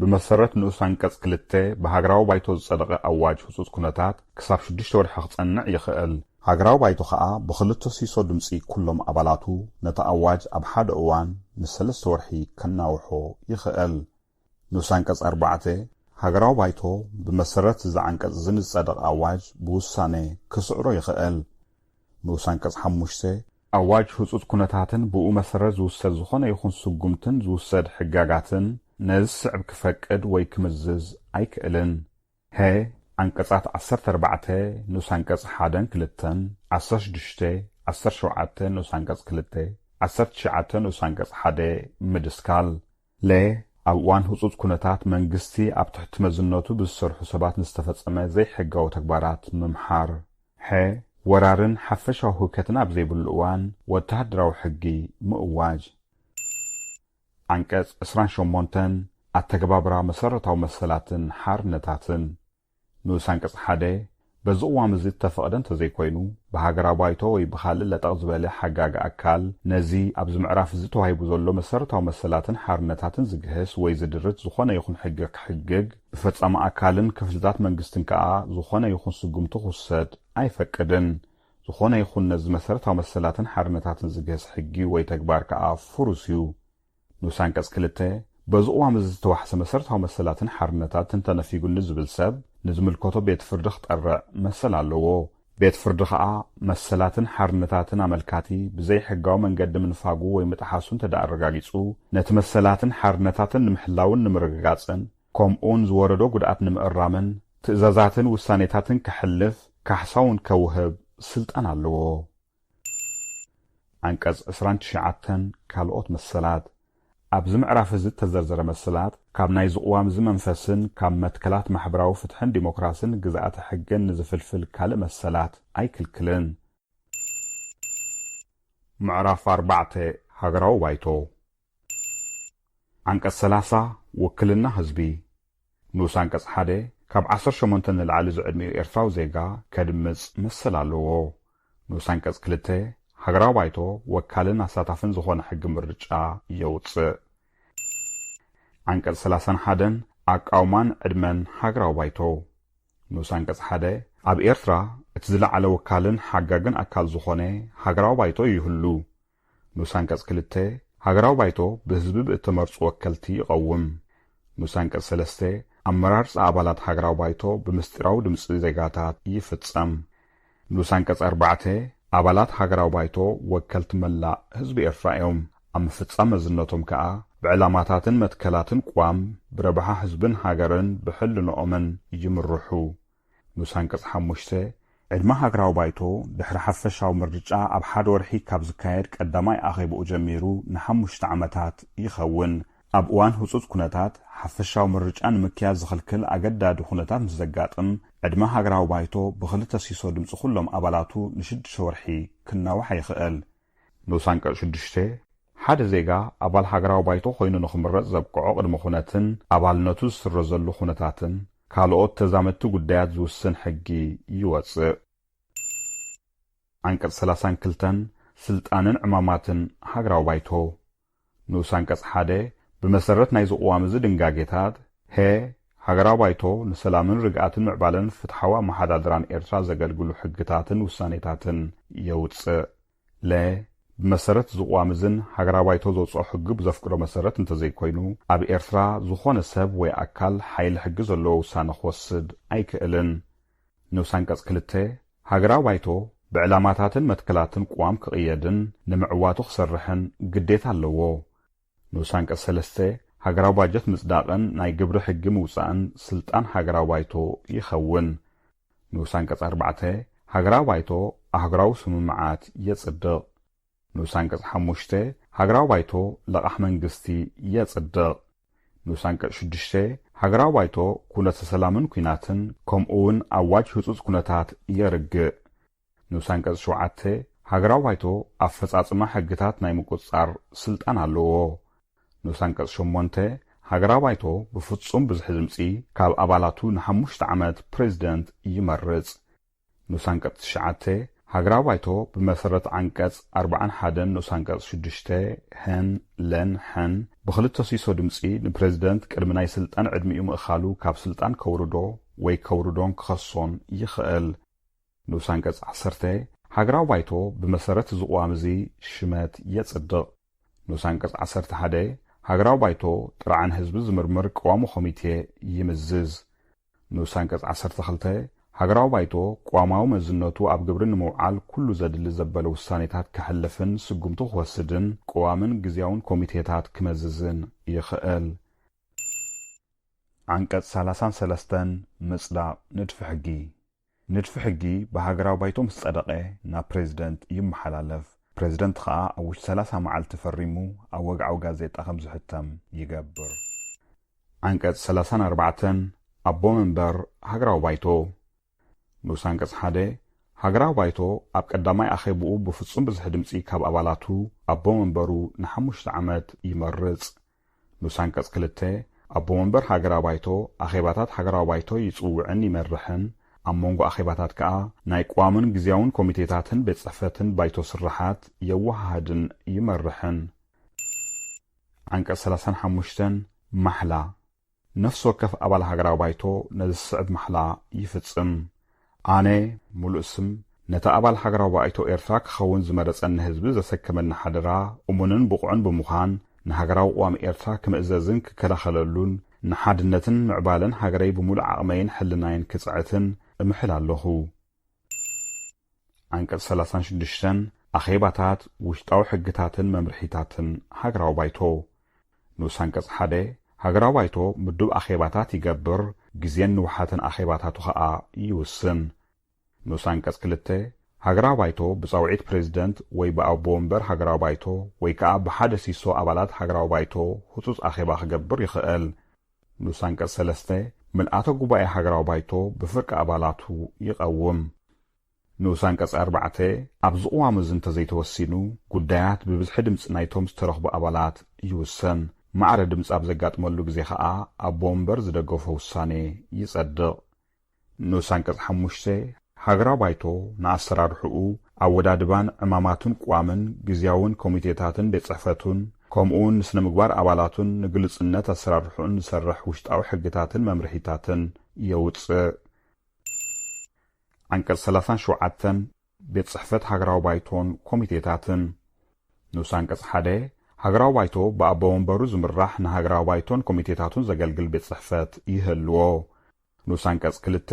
ብመሰረት ንኡስ ኣንቀጽ ክልተ ብሃገራዊ ባይቶ ዝጸደቐ ኣዋጅ ህጹጽ ኩነታት ክሳብ ሽዱሽተ ወርሒ ክጸንዕ ይኽእል። ሃገራዊ ባይቶ ከኣ ብኽልተ ሲሶ ድምጺ ኩሎም ኣባላቱ ነቲ ኣዋጅ ኣብ ሓደ እዋን ንሰለስተ ወርሒ ከናውሖ ይኽእል። ንኡስ ኣንቀጽ ኣርባዕተ፣ ሃገራዊ ባይቶ ብመሰረት እዚ ዓንቀጽ እዚ ንዝጸደቐ ኣዋጅ ብውሳኔ ክስዕሮ ይኽእል። ንኡስ ኣንቀጽ ሓሙሽተ፣ ኣዋጅ ህጹጽ ኩነታትን ብኡ መሰረት ዝውሰድ ዝኾነ ይኹን ስጉምትን ዝውሰድ ሕጋጋትን ነዚ ዝስዕብ ክፈቅድ ወይ ክምዝዝ ኣይክእልን። ሀ፣ ዓንቀጻት ዓሰርተ ኣርባዕተ፣ ንኡስ ኣንቀጽ ሓደን ክልተን፣ ዓሰርተ ሽዱሽተ፣ ዓሰርተ ሸውዓተ፣ ንኡስ ኣንቀጽ ክልተ፣ ዓሰርተ ትሽዓተ፣ ንኡስ ኣንቀጽ ሓደ ምድስካል። ለ፣ ኣብ እዋን ህጹጽ ኩነታት መንግስቲ ኣብ ትሕቲ መዝነቱ ብዝሰርሑ ሰባት ንዝተፈጸመ ዘይሕጋዊ ተግባራት ምምሓር። ሐ፣ ወራርን ሓፈሻዊ ህውከትን ኣብ ዘይብሉ እዋን ወተሃደራዊ ሕጊ ምእዋጅ። ዓንቀጽ ዕስራን ሸሞንተን፣ ኣተገባብራ መሰረታዊ መሰላትን ሓርነታትን። ንኡስ ኣንቀጽ ሓደ፣ በዚ ቅዋም እዚ እተፈቕደ እንተዘይኮይኑ፣ ብሃገራዊ ባይቶ ወይ ብኻልእ ለጠቕ ዝበለ ሓጋጊ ኣካል፣ ነዚ ኣብዚ ምዕራፍ እዚ ተዋሂቡ ዘሎ መሰረታዊ መሰላትን ሓርነታትን ዝግህስ ወይ ዝድርት ዝኾነ ይኹን ሕጊ ክሕግግ፣ ብፈጻሚ ኣካልን ክፍልታት መንግስትን ከኣ ዝኾነ ይኹን ስጉምቲ ክውሰድ ኣይፈቅድን። ዝኾነ ይኹን ነዚ መሰረታዊ መሰላትን ሓርነታትን ዝግህስ ሕጊ ወይ ተግባር ከኣ ፍሩስ እዩ። ንኡስ ኣንቀጽ ክልተ፣ በዚ ቅዋም እዚ ዝተዋሕሰ መሰረታዊ መሰላትን ሓርነታትን ተነፊጉኒ ዝብል ሰብ ንዝምልከቶ ቤት ፍርዲ ክጠርዕ መሰል ኣለዎ። ቤት ፍርዲ ከኣ መሰላትን ሓርነታትን ኣመልካቲ ብዘይሕጋዊ መንገዲ ምንፋጉ ወይ ምጥሓሱ እንተ ደኣ ኣረጋጊጹ፣ ነቲ መሰላትን ሓርነታትን ንምሕላውን ንምርግጋጽን፣ ከምኡውን ዝወረዶ ጉድኣት ንምእራምን ትእዛዛትን ውሳኔታትን ከሕልፍ ካሕሳ እውን ከውህብ ስልጣን ኣለዎ። ዓንቀጽ ዕስራን ትሽዓተን፣ ካልኦት መሰላት። ኣብዚ ምዕራፍ እዚ እተዘርዘረ መሰላት፣ ካብ ናይዚ ቅዋም እዚ መንፈስን ካብ መትከላት ማሕበራዊ ፍትሕን ዲሞክራስን ግዝኣተ ሕግን ንዝፍልፍል ካልእ መሰላት ኣይክልክልን። ምዕራፍ ኣርባዕተ፣ ሃገራዊ ባይቶ። ዓንቀጽ ሰላሳ፣ ውክልና ህዝቢ። ንኡስ ኣንቀጽ ሓደ፣ ካብ ዓሰርተ ሸሞንተ ንላዕሊ ዝዕድሚኡ ኤርትራዊ ዜጋ ከድምጽ መሰል ኣለዎ። ንኡስ ኣንቀጽ ክልተ፣ ሃገራዊ ባይቶ ወካልን ኣሳታፍን ዝኾነ ሕጊ ምርጫ የውጽእ። ዓንቀጽ ሰላሳን ሓደን፣ ኣቃውማን ዕድመን ሃገራዊ ባይቶ። ንኡስ ኣንቀጽ ሓደ፣ ኣብ ኤርትራ እቲ ዝለዓለ ወካልን ሓጋግን ኣካል ዝኾነ ሃገራዊ ባይቶ ይህሉ። ንኡስ ኣንቀጽ ክልተ፣ ሃገራዊ ባይቶ ብህዝቢ ብእተመርጹ ወከልቲ ይቐውም። ንኡስ ኣንቀጽ ሰለስተ፣ ኣመራርጻ ኣባላት ሃገራዊ ባይቶ ብምስጢራዊ ድምጺ ዜጋታት ይፍጸም። ንኡስ ኣንቀጽ ኣርባዕተ፣ ኣባላት ሃገራዊ ባይቶ ወከልቲ መላእ ህዝቢ ኤርትራ እዮም። ኣብ ምፍጻም መዝነቶም ከኣ ብዕላማታትን መትከላትን ቅዋም፣ ብረብሓ ህዝብን ሃገርን ብሕልንኦምን ይምርሑ። ንኡስ ኣንቀጽ ሓሙሽተ፣ ዕድመ ሃገራዊ ባይቶ ድሕሪ ሓፈሻዊ ምርጫ ኣብ ሓደ ወርሒ ካብ ዝካየድ ቀዳማይ ኣኼብኡ ጀሚሩ ንሓሙሽተ ዓመታት ይኸውን። ኣብ እዋን ህጹጽ ኩነታት፣ ሓፈሻዊ ምርጫ ንምክያድ ዝኽልክል ኣገዳዲ ኩነታት ምስ ዘጋጥም፣ ዕድመ ሃገራዊ ባይቶ ብኽልተ ሲሶ ድምጺ ኩሎም ኣባላቱ ንሽዱሽተ ወርሒ ክናዋሕ ይኽእል። ንኡስ ኣንቀጽ ሽዱሽተ፣ ሓደ ዜጋ ኣባል ሃገራዊ ባይቶ ኮይኑ ንኽምረጽ ዘብቅዖ ቅድመ ኩነትን ኣባልነቱ ዝስረዘሉ ኩነታትን ካልኦት ተዛመድቲ ጉዳያት ዝውስን ሕጊ ይወጽእ። ዓንቀጽ ሰላሳን ክልተን፣ ስልጣንን ዕማማትን ሃገራዊ ባይቶ። ንኡስ ኣንቀጽ ሓደ፣ ብመሰረት ናይዚ ቅዋም እዚ ድንጋጌታት፣ ሀ፣ ሃገራዊ ባይቶ ንሰላምን ርግኣትን ምዕባለን ፍትሓዊ ኣመሓዳድራን ኤርትራ ዘገልግሉ ሕግታትን ውሳኔታትን የውጽእ። ለ፣ ብመሰረት እዚ ቅዋም እዝን ሃገራዊ ባይቶ ዘውጽኦ ሕጊ ብዘፍቅዶ መሰረት እንተዘይኮይኑ፣ ኣብ ኤርትራ ዝኾነ ሰብ ወይ ኣካል ሓይሊ ሕጊ ዘለዎ ውሳነ ክወስድ ኣይክእልን። ንኡስ ኣንቀጽ ክልተ፣ ሃገራዊ ባይቶ ብዕላማታትን መትከላትን ቅዋም ክቕየድን ንምዕዋቱ ክሰርሕን ግዴታ ኣለዎ። ንኡስ ኣንቀጽ ሰለስተ፣ ሃገራዊ ባጀት ምጽዳቕን ናይ ግብሪ ሕጊ ምውጻእን ስልጣን ሃገራዊ ባይቶ ይኸውን። ንኡስ ኣንቀጽ ኣርባዕተ፣ ሃገራዊ ባይቶ ኣህጉራዊ ስምምዓት የጽድቕ። ንኡስ ኣንቀጽ ሓሙሽተ፣ ሃገራዊ ባይቶ ለቓሕ መንግስቲ የጽድቕ። ንኡስ ኣንቀጽ ሽዱሽተ፣ ሃገራዊ ባይቶ ኩነተ ሰላምን ኲናትን ከምኡ እውን ኣዋጅ ህጹጽ ኩነታት የርግእ። ንኡስ ኣንቀጽ ሸውዓተ፣ ሃገራዊ ባይቶ ኣፈጻጽማ ሕግታት ናይ ምቁጽጻር ስልጣን ኣለዎ። ንኡስ ኣንቀጽ ሸሞንተ፣ ሃገራዊ ባይቶ ብፍጹም ብዝሒ ድምጺ ካብ ኣባላቱ ንሓሙሽተ ዓመት ፕሬዚደንት ይመርጽ። ንኡስ ኣንቀጽ ትሽዓተ፣ ሃገራዊ ባይቶ ብመሰረት ዓንቀጽ ኣርባዓን ሓደን ንኡስ ኣንቀጽ ሽዱሽተ፣ ሀን፣ ለን፣ ሐን፣ ብኽልተ ሲሶ ድምጺ ንፕሬዚደንት ቅድሚ ናይ ስልጣን ዕድሚኡ ምእኻሉ ካብ ስልጣን ከውርዶ ወይ ከውርዶን ክኸሶን ይኽእል። ንኡስ ኣንቀጽ ዓሰርተ፣ ሃገራዊ ባይቶ ብመሰረት እዚ ቅዋም እዚ ሽመት የጽድቕ። ንኡስ ኣንቀጽ ዓሰርተ ሓደ፣ ሃገራዊ ባይቶ ጥርዓን ህዝቢ ዝምርምር ቅዋሚ ኮሚቴ ይምዝዝ። ንኡስ ኣንቀጽ ዓሰርተ ክልተ፣ ሃገራዊ ባይቶ ቅዋማዊ መዝነቱ ኣብ ግብሪ ንምውዓል ኩሉ ዘድሊ ዘበለ ውሳኔታት ከሕልፍን ስጉምቱ ክወስድን ቅዋምን ግዝያውን ኮሚቴታት ክመዝዝን ይኽእል። ዓንቀጽ ሰላሳን ሰለስተን፣ ምጽዳቕ ንድፊ ሕጊ። ንድፊ ሕጊ ብሃገራዊ ባይቶ ምስ ጸደቐ ናብ ፕሬዚደንት ይመሓላለፍ። ፕሬዚደንት ኸኣ ኣብ ውሽጢ ሰላሳ መዓልቲ ፈሪሙ ኣብ ወግዓዊ ጋዜጣ ከም ዝሕተም ይገብር። ዓንቀጽ ሰላሳን ኣርባዕተን፣ ኣቦ መንበር ሃገራዊ ባይቶ። ንኡስ ኣንቀጽ ሓደ፣ ሃገራዊ ባይቶ ኣብ ቀዳማይ ኣኼብኡ ብፍጹም ብዝሒ ድምጺ ካብ ኣባላቱ ኣቦ መንበሩ ንሓሙሽተ ዓመት ይመርጽ። ንኡስ ኣንቀጽ ክልተ፣ ኣቦ መንበር ሃገራዊ ባይቶ ኣኼባታት ሃገራዊ ባይቶ ይጽውዕን ይመርሕን፣ ኣብ መንጎ ኣኼባታት ከኣ ናይ ቅዋምን ግዝያውን ኮሚቴታትን ቤት ጽሕፈትን ባይቶ ስርሓት የወሃህድን ይመርሕን። ዓንቀጽ ሰላሳን ሓሙሽተን፣ ማሕላ። ነፍሲ ወከፍ ኣባል ሃገራዊ ባይቶ ነዚ ዝስዕብ ማሕላ ይፍጽም። ኣነ፣ ምሉእ ስም፣ ነቲ ኣባል ሃገራዊ ባይቶ ኤርትራ ክኸውን ዝመረጸኒ ህዝቢ ዘሰከመኒ ሓደራ እሙንን ብቑዕን ብምዃን፣ ንሃገራዊ ቅዋም ኤርትራ ክምእዘዝን ክከላኸለሉን፣ ንሓድነትን ምዕባለን ሃገረይ ብምሉእ ዓቕመይን ሕልናይን ክጽዕትን እምሕል ኣለኹ። ዓንቀጽ ሰላሳን ሽዱሽተን፣ ኣኼባታት፣ ውሽጣዊ ሕግታትን መምርሒታትን ሃገራዊ ባይቶ። ንኡስ ኣንቀጽ ሓደ፣ ሃገራዊ ባይቶ ምዱብ ኣኼባታት ይገብር፣ ግዜን ንውሓትን ኣኼባታቱ ኸኣ ይውስን። ንኡስ ኣንቀጽ ክልተ፣ ሃገራዊ ባይቶ ብጻውዒት ፕሬዚደንት ወይ ብኣቦ ወንበር ሃገራዊ ባይቶ ወይ ከኣ ብሓደ ሲሶ ኣባላት ሃገራዊ ባይቶ ህጹጽ ኣኼባ ክገብር ይኽእል። ንኡስ ኣንቀጽ ሰለስተ፣ ምልኣተ ጉባኤ ሃገራዊ ባይቶ ብፍርቂ ኣባላቱ ይቐውም። ንኡስ ኣንቀጽ ኣርባዕተ፣ ኣብዚ ቅዋም እዚ እንተዘይተወሲኑ፣ ጉዳያት ብብዝሒ ድምጺ ናይቶም ዝተረኽቡ ኣባላት ይውሰን። ማዕረ ድምጺ ኣብ ዘጋጥመሉ ግዜ ኸኣ፣ ኣቦ ወንበር ዝደገፎ ውሳኔ ይጸድቕ። ንኡስ ኣንቀጽ ሓሙሽተ፣ ሃገራዊ ባይቶ ንኣሰራርሕኡ፣ ኣወዳድባን ዕማማቱን ቅዋምን ግዝያውን ኮሚቴታትን ቤት ጽሕፈቱን፣ ከምኡውን ንስነ ምግባር ኣባላቱን ንግሉጽነት ኣሰራርሕኡን ዝሰርሕ ውሽጣዊ ሕግታትን መምርሒታትን የውጽእ። ዓንቀጽ ሰላሳን ሸውዓተን፣ ቤት ጽሕፈት ሃገራዊ ባይቶን ኮሚቴታትን። ንኡስ ኣንቀጽ ሓደ፣ ሃገራዊ ባይቶ ብኣቦ ወንበሩ ዝምራሕ ንሃገራዊ ባይቶን ኮሚቴታቱን ዘገልግል ቤት ጽሕፈት ይህልዎ። ንኡስ ኣንቀጽ ክልተ፣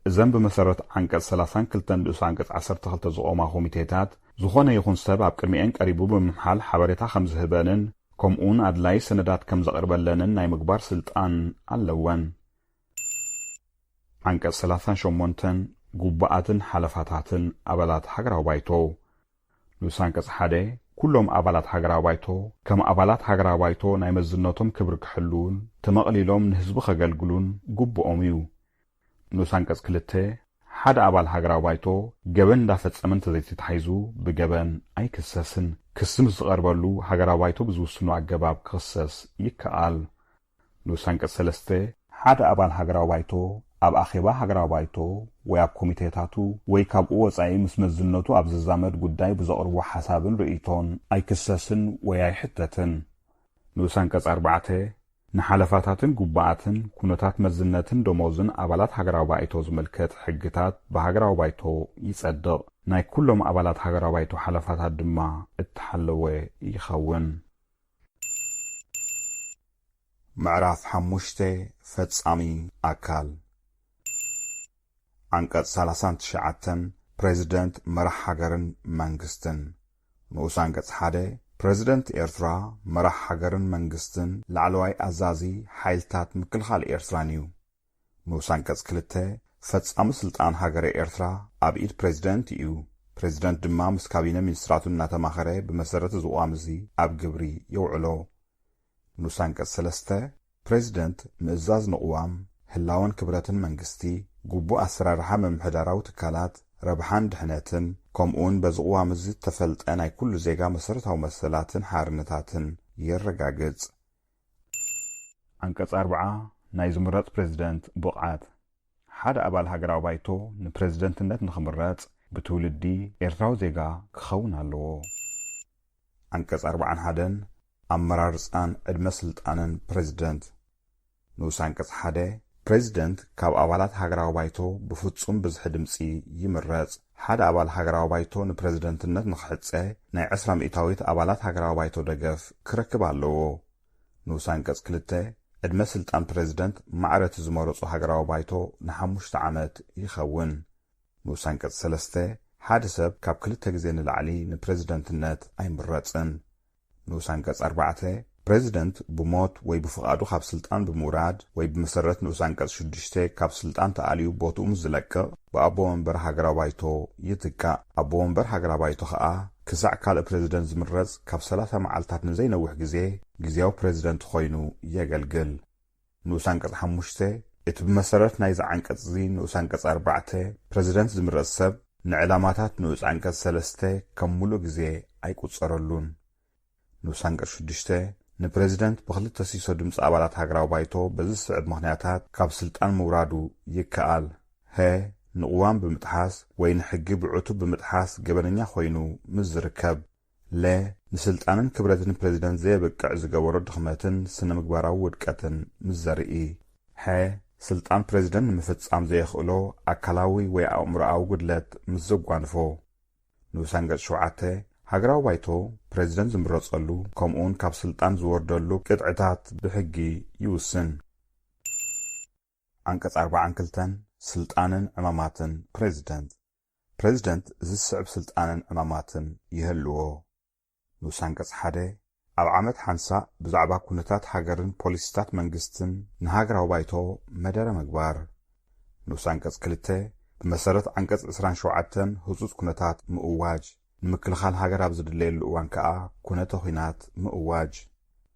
እዘን ብመሰረት ዓንቀጽ ሰላሳን ክልተን ንኡስ ኣንቀጽ ዓሰርተ ክልተ ዝቖማ ኮሚቴታት ዝኾነ ይኹን ሰብ ኣብ ቅድሚኤን ቀሪቡ ብምምሓል ሓበሬታ ከም ዝህበንን ከምኡውን ኣድላይ ሰነዳት ከም ዘቕርበለንን ናይ ምግባር ስልጣን ኣለወን። ዓንቀጽ ሰላሳን ሸሞንተን፣ ግቡኣትን ሓለፋታትን ኣባላት ሃገራዊ ባይቶ። ንኡስ ዓንቀጽ ሓደ፣ ኩሎም ኣባላት ሃገራዊ ባይቶ ከም ኣባላት ሃገራዊ ባይቶ ናይ መዝነቶም ክብሪ ክሕልዉን ተመቕሊሎም ንህዝቢ ከገልግሉን ግቡኦም እዩ። ንኡስ ዓንቀጽ ክልተ፣ ሓደ ኣባል ሃገራዊ ባይቶ ገበን እንዳፈጸመ እንተዘይተታሒዙ ብገበን ኣይክሰስን። ክሲ ምስ ዝቐርበሉ ሃገራዊ ባይቶ ብዝውስኖ ኣገባብ ክኽሰስ ይከኣል። ንኡስ ዓንቀጽ ሰለስተ፣ ሓደ ኣባል ሃገራዊ ባይቶ ኣብ ኣኼባ ሃገራዊ ባይቶ ወይ ኣብ ኮሚቴታቱ ወይ ካብኡ ወጻኢ ምስ መዝነቱ ኣብ ዝዛመድ ጉዳይ ብዘቕርቦ ሓሳብን ርእይቶን ኣይክሰስን ወይ ኣይሕተትን። ንኡስ ዓንቀጽ ኣርባዕተ፣ ንሓለፋታትን ግቡኣትን ኩነታት መዝነትን ደሞዝን ኣባላት ሃገራዊ ባይቶ ዝምልከት ሕግታት ብሃገራዊ ባይቶ ይጸድቕ። ናይ ኩሎም ኣባላት ሃገራዊ ባይቶ ሓለፋታት ድማ እተሓለወ ይኸውን። ምዕራፍ ሓሙሽተ፣ ፈጻሚ ኣካል። ዓንቀጽ ሰላሳን ትሽዓተን፣ ፕሬዚደንት፣ መራሕ ሃገርን መንግስትን። ንኡስ ዓንቀጽ ሓደ፣ ፕሬዚደንት ኤርትራ፣ መራሕ ሃገርን መንግስትን፣ ላዕለዋይ ኣዛዚ ሓይልታት ምክልኻል ኤርትራን እዩ። ንኡስ ዓንቀጽ ክልተ፣ ፈጻሚ ስልጣን ሃገረ ኤርትራ ኣብ ኢድ ፕሬዚደንት እዩ። ፕሬዚደንት ድማ ምስ ካቢነ ሚኒስትራቱ እናተማኸረ ብመሰረት እዚ ቅዋም እዚ ኣብ ግብሪ የውዕሎ። ንኡስ ዓንቀጽ ሰለስተ፣ ፕሬዚደንት ምእዛዝ ንቅዋም፣ ህላወን ክብረትን መንግስቲ፣ ግቡእ ኣሰራርሓ ምምሕዳራዊ ትካላት፣ ረብሓን ድሕነትን፣ ከምኡውን በዚ ቅዋም እዚ እተፈልጠ ናይ ኩሉ ዜጋ መሰረታዊ መሰላትን ሓርነታትን የረጋግጽ። ዓንቀጽ ኣርብዓ፣ ናይ ዝምረጽ ፕሬዚደንት ብቕዓት። ሓደ ኣባል ሃገራዊ ባይቶ ንፕሬዚደንትነት ንኽምረጽ ብትውልዲ ኤርትራዊ ዜጋ ክኸውን ኣለዎ። ዓንቀጽ ኣርባዓን ሓደን፣ ኣመራርጻን ዕድመ ስልጣንን ፕሬዚደንት። ንኡስ ዓንቀጽ ሓደ፣ ፕሬዚደንት ካብ ኣባላት ሃገራዊ ባይቶ ብፍጹም ብዝሒ ድምጺ ይምረጽ። ሓደ ኣባል ሃገራዊ ባይቶ ንፕሬዚደንትነት ንኽሕጸ ናይ ዕስራ ሚእታዊት ኣባላት ሃገራዊ ባይቶ ደገፍ ክረክብ ኣለዎ። ንኡስ ዓንቀጽ ክልተ፣ ዕድመ ስልጣን ፕሬዚደንት ማዕረ እቲ ዝመረጾ ሃገራዊ ባይቶ ንሓሙሽተ ዓመት ይኸውን። ንኡስ ዓንቀጽ ሰለስተ፣ ሓደ ሰብ ካብ ክልተ ግዜ ንላዕሊ ንፕሬዚደንትነት ኣይምረጽን። ንኡስ ዓንቀጽ ኣርባዕተ፣ ፕሬዚደንት ብሞት ወይ ብፍቓዱ ካብ ስልጣን ብምውራድ ወይ ብመሰረት ንኡስ ዓንቀጽ ሽዱሽተ ካብ ስልጣን ተኣልዩ ቦትኡ ምስ ዝለቅቕ ብኣቦ መንበር ሃገራዊ ባይቶ ይትካእ። ኣቦ መንበር ሃገራዊ ባይቶ ኸኣ ክሳዕ ካልእ ፕሬዚደንት ዝምረጽ ካብ ሰላሳ መዓልታት ንዘይነውሕ ግዜ ግዝያዊ ፕሬዚደንት ኮይኑ የገልግል። ንኡስ ዓንቀጽ ሓሙሽተ፣ እቲ ብመሰረት ናይዚ ዓንቀጽ እዚ ንኡስ ዓንቀጽ ኣርባዕተ ፕሬዚደንት ዝምረጽ ሰብ ንዕላማታት ንኡስ ዓንቀጽ ሰለስተ ከም ምሉእ ግዜ ኣይቁጸረሉን። ንኡስ ዓንቀጽ ሽዱሽተ፣ ንፕሬዚደንት ብክልተ ሲሶ ድምጺ ኣባላት ሃገራዊ ባይቶ በዚ ዝስዕብ ምኽንያታት ካብ ስልጣን ምውራዱ ይከኣል። ሀ፣ ንቅዋም ብምጥሓስ ወይ ንሕጊ ብዕቱብ ብምጥሓስ ገበነኛ ኮይኑ ምስ ዝርከብ። ለ፣ ንስልጣንን ክብረትን ፕሬዚደንት ዘየብቅዕ ዝገበሮ ድኽመትን ስነ ምግባራዊ ውድቀትን ምስ ዘርኢ። ሐ፣ ስልጣን ፕሬዚደንት ንምፍጻም ዘየኽእሎ ኣካላዊ ወይ ኣእምሮኣዊ ጉድለት ምስ ዘጓንፎ። ንኡስ ዓንቀጽ ሸውዓተ፣ ሃገራዊ ባይቶ ፕሬዚደንት ዝምረጸሉ ከምኡውን ካብ ስልጣን ዝወርደሉ ቅጥዕታት ብሕጊ ይውስን። ዓንቀጽ ኣርባዓን ክልተን፣ ስልጣንን ዕማማትን ፕሬዚደንት። ፕሬዚደንት እዚ ዝስዕብ ስልጣንን ዕማማትን ይህልዎ። ንኡስ ዓንቀጽ ሓደ፣ ኣብ ዓመት ሓንሳእ ብዛዕባ ኩነታት ሃገርን ፖሊሲታት መንግስትን ንሃገራዊ ባይቶ መደረ ምግባር። ንኡስ ዓንቀጽ ክልተ፣ ብመሰረት ዓንቀጽ ዕስራን ሸውዓተን ህጹጽ ኩነታት ምእዋጅ፣ ንምክልኻል ሃገር ኣብ ዝድለየሉ እዋን ከኣ ኩነተ ኹናት ምእዋጅ።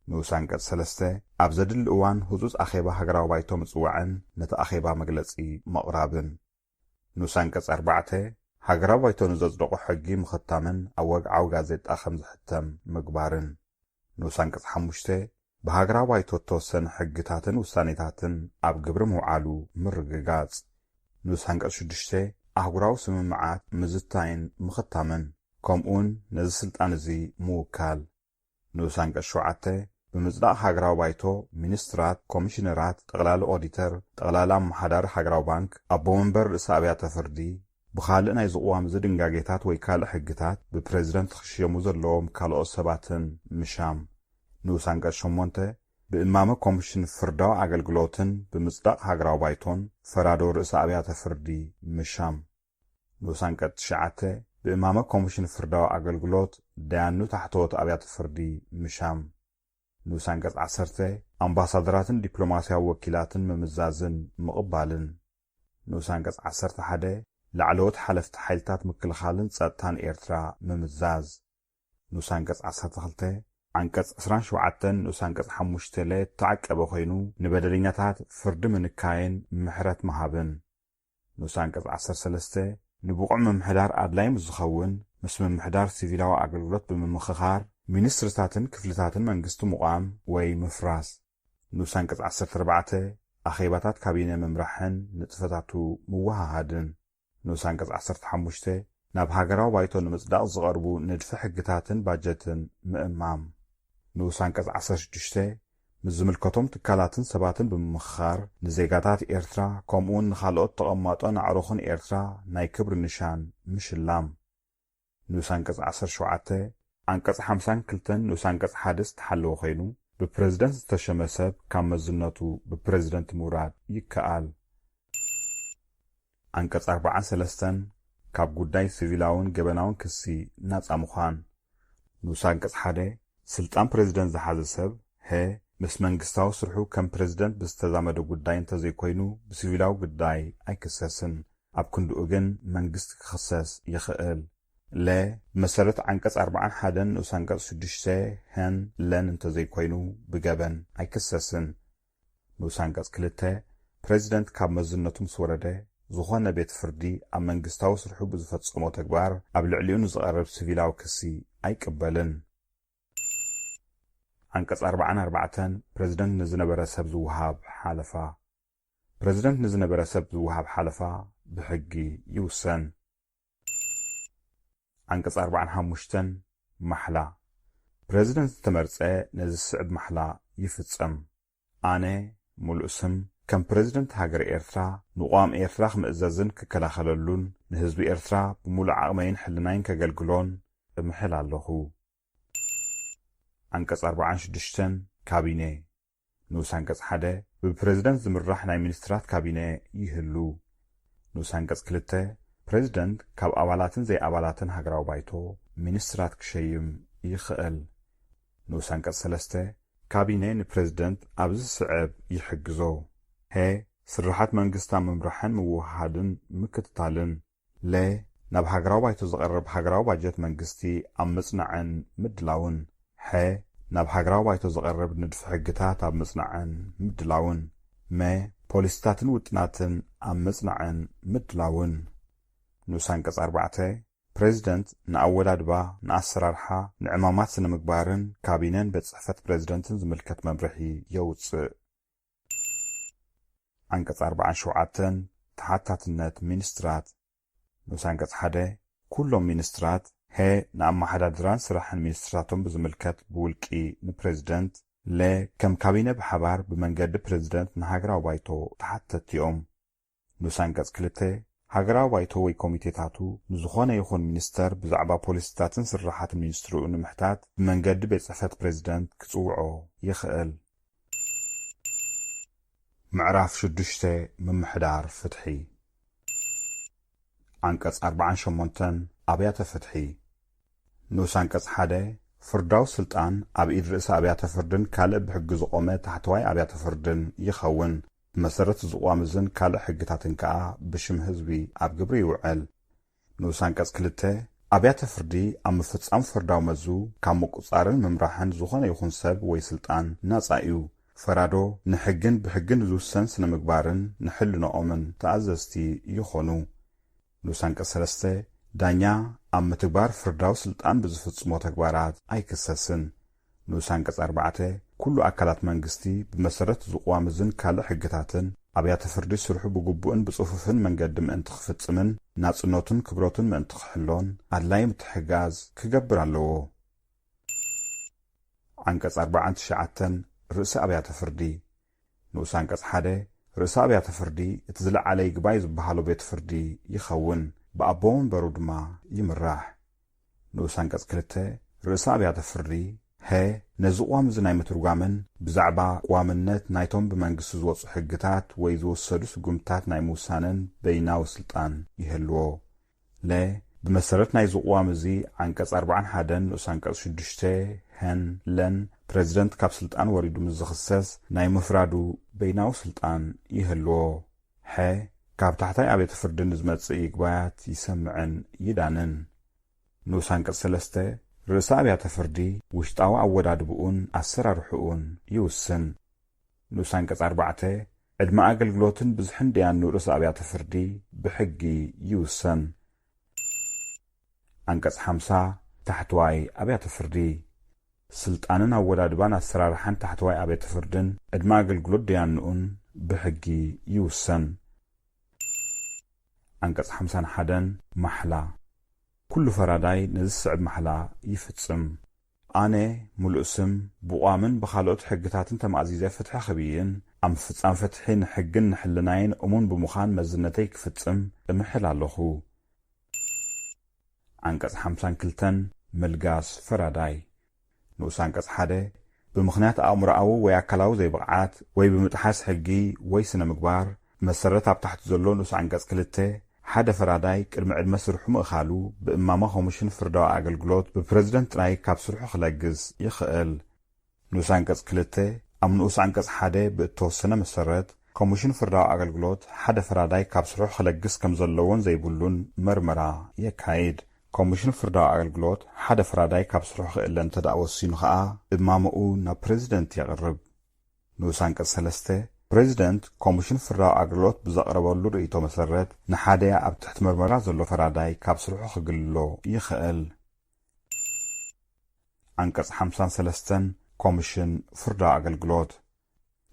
ንኡስ ዓንቀጽ ሰለስተ፣ ኣብ ዘድሊ እዋን ህጹጽ ኣኼባ ሃገራዊ ባይቶ ምጽዋዕን ነቲ ኣኼባ መግለጺ ምቕራብን። ንኡስ ዓንቀጽ ኣርባዕተ፣ ሃገራዊ ባይቶ ንዘጽደቖ ሕጊ ምኽታምን ኣብ ወግዓዊ ጋዜጣ ከም ዝሕተም ምግባርን። ንኡስ ዓንቀጽ ሓሙሽተ፣ ብሃገራዊ ባይቶ እተወሰነ ሕግታትን ውሳኔታትን ኣብ ግብሪ ምውዓሉ ምርግጋጽ። ንኡስ ዓንቀጽ ሽዱሽተ፣ ኣህጉራዊ ስምምዓት ምዝታይን ምኽታምን፣ ከምኡውን ነዚ ስልጣን እዚ ምውካል። ንኡስ ዓንቀጽ ሸውዓተ፣ ብምጽዳቕ ሃገራዊ ባይቶ፣ ሚኒስትራት፣ ኮሚሽነራት፣ ጠቕላሊ ኦዲተር፣ ጠቕላሊ ኣመሓዳሪ ሃገራዊ ባንክ፣ ኣቦ መንበር ርእሰ ኣብያተ ፍርዲ፣ ብኻልእ ናይዚ ቅዋም እዚ ድንጋጌታት ወይ ካልእ ሕግታት ብፕሬዚደንት ክሽየሙ ዘለዎም ካልኦት ሰባትን ምሻም። ንኡስ ዓንቀጽ ሸሞንተ፣ ብእማመ ኮሚሽን ፍርዳዊ ኣገልግሎትን ብምጽዳቕ ሃገራዊ ባይቶን ፈራዶ ርእሰ ኣብያተ ፍርዲ ምሻም። ንኡስ ዓንቀጽ ትሽዓተ፣ ብእማመ ኮሚሽን ፍርዳዊ ኣገልግሎት ዳያኑ ታሕተዎት ኣብያተ ፍርዲ ምሻም። ንኡስ ኣንቀጽ ዓሰርተ ኣምባሳደራትን ዲፕሎማስያዊ ወኪላትን ምምዛዝን ምቕባልን። ንኡስ ኣንቀጽ ዓሰርተ ሓደ ላዕለዎት ሓለፍቲ ሓይልታት ምክልኻልን ጸጥታን ኤርትራ ምምዛዝ። ንኡስ ኣንቀጽ ዓሰርተ ክልተ ዓንቀጽ ዕስራን ሸውዓተን ንኡስ ኣንቀጽ ሓሙሽተ ለ እተዓቀበ ኮይኑ፣ ንበደለኛታት ፍርዲ ምንካይን ምሕረት ምሃብን። ንኡስ ኣንቀጽ ዓሰርተ ሰለስተ ንብቑዕ ምምሕዳር ኣድላይ ምስ ዝኸውን፣ ምስ ምምሕዳር ሲቪላዊ ኣገልግሎት ብምምኽኻር፣ ሚኒስትሪታትን ክፍልታትን መንግስቲ ምቋም ወይ ምፍራስ። ንኡስ ኣንቀጽ ዓሰርተ ኣርባዕተ ኣኼባታት ካቢነ ምምራሕን ንጥፈታቱ ምውሃሃድን። ንኡስ ኣንቀጽ ዓሰርተ ሓሙሽተ ናብ ሃገራዊ ባይቶ ንምጽዳቕ ዝቐርቡ ንድፊ ሕግታትን ባጀትን ምእማም። ንኡስ ኣንቀጽ ዓሰርተ ሽዱሽተ ምስ ዝምልከቶም ትካላትን ሰባትን ብምምኽኻር፣ ንዜጋታት ኤርትራ ከምኡውን ንኻልኦት ተቐማጦን ኣዕሩኽን ኤርትራ ናይ ክብሪ ንሻን ምሽላም። ንኡስ ኣንቀጽ ዓሰርተ ሸውዓተ ዓንቀጽ ሓምሳን ክልተን ንኡስ ኣንቀጽ ሓደ ዝተሓለወ ኮይኑ፣ ብፕረዚደንት ዝተሸመ ሰብ ካብ መዝነቱ ብፕረዚደንት ምውራድ ይከኣል። ዓንቀጽ ኣርባዓን ሰለስተን ካብ ጉዳይ ሲቪላውን ገበናውን ክሲ ናጻ ምዃን። ንኡስ ኣንቀጽ ሓደ ስልጣን ፕረዚደንት ዝሓዘ ሰብ፣ ሀ፣ ምስ መንግስታዊ ስርሑ ከም ፕረዚደንት ብዝተዛመደ ጉዳይ እንተዘይኮይኑ ብሲቪላዊ ጉዳይ ኣይክሰስን። ኣብ ክንድኡ ግን መንግስቲ ክኽሰስ ይኽእል። ለ፣ ብመሰረት ዓንቀጽ ኣርባዓን ሓደን ንኡስ ኣንቀጽ ሽዱሽተ ሀን ለን እንተዘይኮይኑ ብገበን ኣይክሰስን። ንኡስ ኣንቀጽ ክልተ ፕረዚደንት ካብ መዝነቱ ምስ ወረደ፣ ዝኾነ ቤት ፍርዲ ኣብ መንግስታዊ ስርሑ ብዝፈጸሞ ተግባር ኣብ ልዕሊኡ ንዝቐርብ ሲቪላዊ ክሲ ኣይቅበልን። ዓንቀጽ ኣርባዓን ኣርባዕተን ፕረዚደንት ንዝነበረ ሰብ ዝወሃብ ሓለፋ። ፕረዚደንት ንዝነበረ ሰብ ዝወሃብ ሓለፋ ብሕጊ ይውሰን። ዓንቀጽ ኣርባዓን ሓሙሽተን ማሕላ። ፕረዚደንት ዝተመርጸ ነዚ ዝስዕብ ማሕላ ይፍጸም። ኣነ፣ ምሉእ ስም፣ ከም ፕረዚደንት ሃገረ ኤርትራ ንቕዋም ኤርትራ ክምእዘዝን ክከላኸለሉን ንህዝቢ ኤርትራ ብምሉእ ዓቕመይን ሕልናይን ከገልግሎን እምሕል ኣለኹ። ዓንቀጽ ኣርባዓን ሽዱሽተን ካቢነ። ንኡስ ኣንቀጽ ሓደ ብፕረዚደንት ዝምራሕ ናይ ሚኒስትራት ካቢነ ይህሉ። ንኡስ ኣንቀጽ ክልተ ፕረዚደንት ካብ ኣባላትን ዘይኣባላትን ሃገራዊ ባይቶ ሚኒስትራት ክሸይም ይኽእል። ንኡስ ኣንቀጽ ሰለስተ ካቢነ ንፕረዚደንት ኣብዚ ዝስዕብ ይሕግዞ። ሀ፣ ስርሓት መንግስቲ ኣብ ምምራሕን ምውህሃድን ምክትታልን። ለ፣ ናብ ሃገራዊ ባይቶ ዝቐርብ ሃገራዊ ባጀት መንግስቲ ኣብ ምጽናዕን ምድላውን። ሐ፣ ናብ ሃገራዊ ባይቶ ዝቐርብ ንድፊ ሕግታት ኣብ ምጽናዕን ምድላውን። መ፣ ፖሊሲታትን ውጥናትን ኣብ ምጽናዕን ምድላውን። ንኡስ ኣንቀጽ ኣርባዕተ ፕረዚደንት ንኣወዳድባ፣ ንኣሰራርሓ፣ ንዕማማት ስነ ምግባርን ካቢነን ቤት ጽሕፈት ፕረዚደንትን ዝምልከት መምርሒ የውጽእ። ዓንቀጽ ኣርባዓን ሸውዓተን ተሓታትነት ሚኒስትራት። ንኡስ ኣንቀጽ ሓደ ኩሎም ሚኒስትራት፣ ሀ፣ ንኣመሓዳድራን ስራሕን ሚኒስትራቶም ብዝምልከት ብውልቂ ንፕረዚደንት፣ ለ፣ ከም ካቢነ ብሓባር ብመንገዲ ፕረዚደንት ንሃገራዊ ባይቶ ተሓተትቲ እዮም። ንኡስ ኣንቀጽ ክልተ ሃገራዊ ባይቶ ወይ ኮሚቴታቱ ንዝኾነ ይኹን ሚኒስተር ብዛዕባ ፖሊሲታትን ስርሓትን ሚኒስትርኡ ንምሕታት ብመንገዲ ቤት ጽሕፈት ፕረዚደንት ክጽውዖ ይኽእል። ምዕራፍ ሽዱሽተ ምምሕዳር ፍትሒ። ዓንቀጽ ኣርባዓን ሸሞንተን ኣብያተ ፍትሒ። ንኡስ ኣንቀጽ ሓደ ፍርዳዊ ስልጣን ኣብ ኢድ ርእሰ ኣብያተ ፍርድን ካልእ ብሕጊ ዝቖመ ታሕተዋይ ኣብያተ ፍርድን ይኸውን። ብመሰረት እዚ ቅዋም እዝን ካልእ ሕግታትን ከኣ ብሽም ህዝቢ ኣብ ግብሪ ይውዕል። ንኡስ ኣንቀጽ ክልተ ኣብያተ ፍርዲ ኣብ ምፍጻም ፍርዳዊ መዙ ካብ ምቁጻርን ምምራሕን ዝኾነ ይኹን ሰብ ወይ ስልጣን ናጻ እዩ። ፈራዶ ንሕግን ብሕግን ዝውሰን ስነ ምግባርን ንሕልንኦምን ተኣዘዝቲ ይኾኑ። ንኡስ ኣንቀጽ ሰለስተ ዳኛ ኣብ ምትግባር ፍርዳዊ ስልጣን ብዝፍጽሞ ተግባራት ኣይክሰስን። ንኡስ ኣንቀጽ ኣርባዕተ ኩሉ ኣካላት መንግስቲ ብመሰረት እዚ ቅዋም እዝን ካልእ ሕግታትን ኣብያተ ፍርዲ ስርሑ ብግቡእን ብጽፉፍን መንገዲ ምእንቲ ክፍጽምን ናጽነቱን ክብረቱን ምእንቲ ክሕሎን ኣድላይ ምትሕግጋዝ ክገብር ኣለዎ። ዓንቀጽ ኣርባዓን ትሽዓተን ርእሰ ኣብያተ ፍርዲ። ንኡስ ኣንቀጽ ሓደ ርእሰ ኣብያተ ፍርዲ እቲ ዝለዓለ ይግባይ ዝበሃሎ ቤት ፍርዲ ይኸውን፣ ብኣቦ መንበሩ ድማ ይምራሕ። ንኡስ ኣንቀጽ ክልተ ርእሰ ኣብያተ ፍርዲ፣ ሀ፣ ነዚ ቅዋም እዚ ናይ ምትርጓምን ብዛዕባ ቅዋምነት ናይቶም ብመንግስቲ ዝወጹ ሕግታት ወይ ዝወሰዱ ስጉምትታት ናይ ምውሳንን በይናዊ ስልጣን ይህልዎ። ለ፣ ብመሰረት ናይዚ ቅዋም እዚ ዓንቀጽ ኣርባዓን ሓደን ንኡስ ዓንቀጽ ሽዱሽተ፣ ሀን፣ ለን፣ ፕረዚደንት ካብ ስልጣን ወሪዱ ምስ ዝኽሰስ ናይ ምፍራዱ በይናዊ ስልጣን ይህልዎ። ሐ፣ ካብ ታሕታይ ኣብያተ ፍርዲ ንዝመጽእ ይግባያት ይሰምዕን ይዳንን። ንኡስ ዓንቀጽ ሰለስተ፣ ርእሰ ኣብያተ ፍርዲ ውሽጣዊ ኣወዳድብኡን ኣሰራርሕኡን ይውስን። ንኡስ ዓንቀጽ ኣርባዕተ፣ ዕድመ ኣገልግሎትን ብዝሕን ደያኑ ርእሰ ኣብያተ ፍርዲ ብሕጊ ይውሰን። ዓንቀጽ ሓምሳ፣ ታሕተዋይ ኣብያተ ፍርዲ። ስልጣንን ኣወዳድባን ኣሰራርሓን ታሕተዋይ ኣብያተ ፍርድን ዕድመ ኣገልግሎት ደያኑኡን ብሕጊ ይውሰን። ዓንቀጽ ሓምሳን ሓደን፣ ማሕላ። ኩሉ ፈራዳይ ነዚ ዝስዕብ ማሕላ ይፍጽም። ኣነ፣ ምሉእ ስም፣ ብቋምን ብኻልኦት ሕግታትን ተማእዚዘ ፍትሒ ክብይን፣ ኣብ ምፍጻም ፍትሒ ንሕግን ንሕልናይን እሙን ብምዃን መዝነተይ ክፍጽም እምሕል ኣለኹ። ዓንቀጽ ሓምሳን ክልተን፣ ምልጋስ ፈራዳይ። ንኡስ ዓንቀጽ ሓደ፣ ብምኽንያት ኣእምሮኣዊ ወይ ኣካላዊ ዘይብቕዓት ወይ ብምጥሓስ ሕጊ ወይ ስነ ምግባር፣ መሰረት ኣብ ታሕቲ ዘሎ ንኡስ ዓንቀጽ ክልተ፣ ሓደ ፈራዳይ ቅድሚ ዕድመ ስርሑ ምእኻሉ ብእማመ ኮሚሽን ፍርዳዊ ኣገልግሎት ብፕረዚደንት ጥራይ ካብ ስርሑ ክለግስ ይኽእል። ንኡስ ዓንቀጽ ክልተ፣ ኣብ ንኡስ ዓንቀጽ ሓደ ብእተወሰነ መሰረት፣ ኮሚሽን ፍርዳዊ ኣገልግሎት ሓደ ፈራዳይ ካብ ስርሑ ክለግስ ከም ዘለዎን ዘይብሉን መርመራ የካይድ። ኮሚሽን ፍርዳዊ ኣገልግሎት ሓደ ፈራዳይ ካብ ስርሑ ክእለ እንተ ደኣ ወሲኑ ከኣ፣ እማመኡ ናብ ፕረዚደንት የቕርብ። ንኡስ ዓንቀጽ ሰለስተ፣ ፕረዚደንት ኮሚሽን ፍርዳዊ ኣገልግሎት ብዘቕረበሉ ርእይቶ መሰረት፣ ንሓደ ኣብ ትሕቲ መርመራ ዘሎ ፈራዳይ ካብ ስርሑ ክግልሎ ይኽእል። ዓንቀጽ ሓምሳን ሰለስተን፣ ኮሚሽን ፍርዳዊ ኣገልግሎት።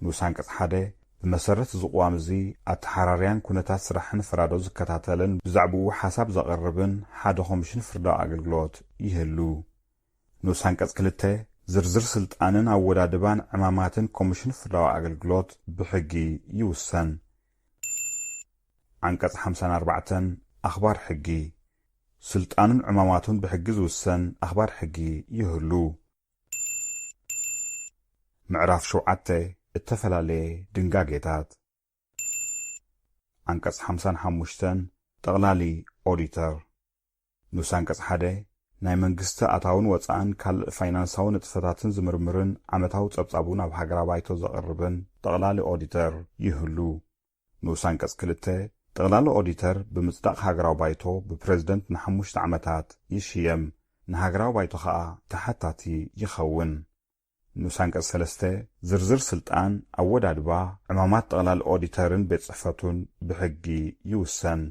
ንኡስ ዓንቀጽ ሓደ፣ ብመሰረት እዚ ቅዋም እዚ፣ ኣተሓራርያን ኩነታት ስራሕን ፈራዶ ዝከታተልን ብዛዕባኡ ሓሳብ ዘቕርብን ሓደ ኮሚሽን ፍርዳዊ ኣገልግሎት ይህሉ። ንኡስ ዓንቀጽ ክልተ፣ ዝርዝር ስልጣንን ኣወዳድባን ዕማማትን ኮሚሽን ፍርዳዊ ኣገልግሎት ብሕጊ ይውሰን። ዓንቀጽ ሓምሳን ኣርባዕተን፣ ኣኽባር ሕጊ። ስልጣኑን ዕማማቱን ብሕጊ ዝውሰን ኣኽባር ሕጊ ይህሉ። ምዕራፍ ሸውዓተ፣ እተፈላለየ ድንጋጌታት። ዓንቀጽ ሓምሳን ሓሙሽተን፣ ጠቕላሊ ኦዲተር። ንኡስ ዓንቀጽ ሓደ፣ ናይ መንግስቲ ኣታውን ወጻእን ካልእ ፋይናንሳዊ ንጥፈታትን ዝምርምርን ዓመታዊ ጸብጻቡ ናብ ሃገራዊ ባይቶ ዘቕርብን ጠቕላሊ ኦዲተር ይህሉ። ንኡስ ዓንቀጽ ክልተ፣ ጠቕላሊ ኦዲተር ብምጽዳቕ ሃገራዊ ባይቶ ብፕረዚደንት ንሓሙሽተ ዓመታት ይሽየም፣ ንሃገራዊ ባይቶ ኸኣ ተሓታቲ ይኸውን። ንኡስ ዓንቀጽ ሰለስተ፣ ዝርዝር ስልጣን፣ ኣወዳድባ፣ ዕማማት ጠቕላሊ ኦዲተርን ቤት ጽሕፈቱን ብሕጊ ይውሰን።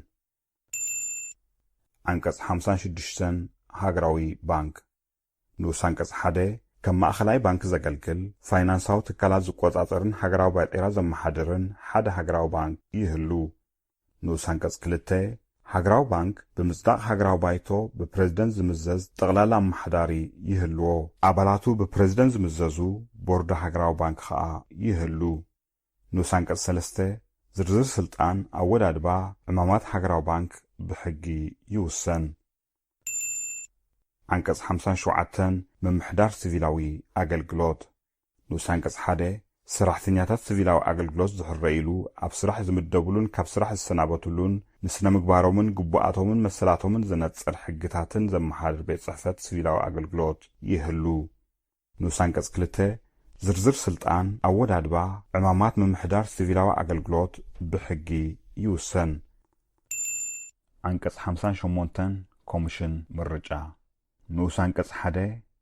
ዓንቀጽ ሓምሳን ሽዱሽተን፣ ሃገራዊ ባንክ። ንኡስ ዓንቀጽ ሓደ፣ ከም ማእኸላይ ባንክ ዘገልግል፣ ፋይናንሳዊ ትካላት ዝቆጻጸርን ሃገራዊ ባጤራ ዘመሓድርን ሓደ ሃገራዊ ባንክ ይህሉ። ንኡስ ዓንቀጽ ክልተ፣ ሃገራዊ ባንክ ብምጽዳቕ ሃገራዊ ባይቶ ብፕረዚደንት ዝምዘዝ ጠቕላላ ኣመሓዳሪ ይህልዎ። ኣባላቱ ብፕረዚደንት ዝምዘዙ ቦርድ ሃገራዊ ባንክ ኸኣ ይህሉ። ንኡስ ዓንቀጽ ሰለስተ፣ ዝርዝር ስልጣን፣ ኣወዳድባ፣ ዕማማት ሃገራዊ ባንክ ብሕጊ ይውሰን። ዓንቀጽ ሓምሳን ሸውዓተን፣ ምምሕዳር ሲቪላዊ ኣገልግሎት። ንኡስ ዓንቀጽ ሓደ፣ ሰራሕተኛታት ሲቪላዊ ኣገልግሎት ዝሕረዩሉ፣ ኣብ ስራሕ ዝምደቡሉን ካብ ስራሕ ዝሰናበቱሉን፣ ንስነ ምግባሮምን ግቡኣቶምን መሰላቶምን ዘነጽር ሕግታትን ዘመሓድር ቤት ጽሕፈት ሲቪላዊ ኣገልግሎት ይህሉ። ንኡስ ዓንቀጽ ክልተ፣ ዝርዝር ስልጣን፣ ኣወዳድባ፣ ዕማማት ምምሕዳር ሲቪላዊ ኣገልግሎት ብሕጊ ይውሰን። ዓንቀጽ ሓምሳን ሸሞንተን፣ ኮሚሽን ምርጫ። ንኡስ ዓንቀጽ ሓደ፣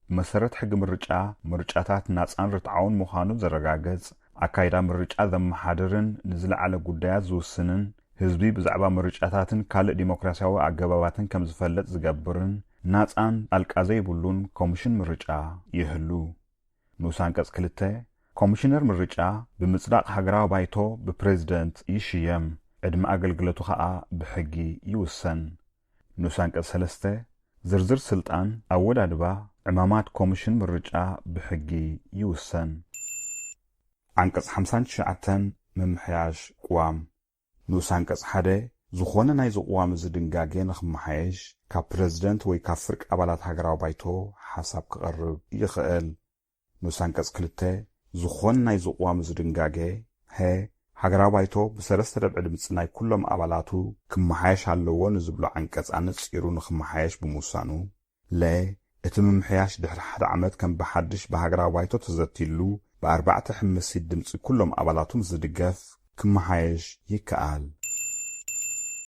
ብመሰረት ሕጊ ምርጫ፣ ምርጫታት ናጻን ርትዓውን ምዃኑ ዘረጋግጽ፣ ኣካይዳ ምርጫ ዘመሓድርን ንዝለዓለ ጉዳያት ዝውስንን፣ ህዝቢ ብዛዕባ ምርጫታትን ካልእ ዲሞክራሲያዊ ኣገባባትን ከም ዝፈልጥ ዝገብርን ናጻን ጣልቃ ዘይብሉን ኮሚሽን ምርጫ ይህሉ። ንኡስ ዓንቀጽ ክልተ፣ ኮሚሽነር ምርጫ ብምጽዳቕ ሃገራዊ ባይቶ ብፕረዚደንት ይሽየም፣ ዕድመ ኣገልግሎቱ ኸኣ ብሕጊ ይውሰን። ንኡስ ዓንቀጽ ሰለስተ፣ ዝርዝር ስልጣን፣ ኣወዳድባ፣ ዕማማት ኮሚሽን ምርጫ ብሕጊ ይውሰን። ዓንቀጽ ሓምሳን ትሽዓተን፣ ምምሕያሽ ቅዋም። ንኡስ ዓንቀጽ ሓደ፣ ዝኾነ ናይዚ ቅዋም እዚ ድንጋጌ ንኽመሓየሽ፣ ካብ ፕረዚደንት ወይ ካብ ፍርቂ ኣባላት ሃገራዊ ባይቶ ሓሳብ ክቐርብ ይኽእል። ንኡስ ዓንቀጽ ክልተ፣ ዝኾነ ናይዚ ቅዋም እዚ ድንጋጌ፣ ሀ፣ ሃገራዊ ባይቶ ብሰለስተ ርብዒ ድምፂ ናይ ኩሎም ኣባላቱ ክመሓየሽ ኣለዎ ንዝብሎ ዓንቀፅ ኣነፂሩ ንክመሓየሽ ብምውሳኑ፣ ለ፣ እቲ ምምሕያሽ ድሕሪ ሓደ ዓመት ከም ብሓድሽ ብሃገራዊ ባይቶ ተዘትይሉ ብኣርባዕተ ሕምሲት ድምፂ ኩሎም ኣባላቱ ምስ ዝድገፍ ክመሓየሽ ይከኣል።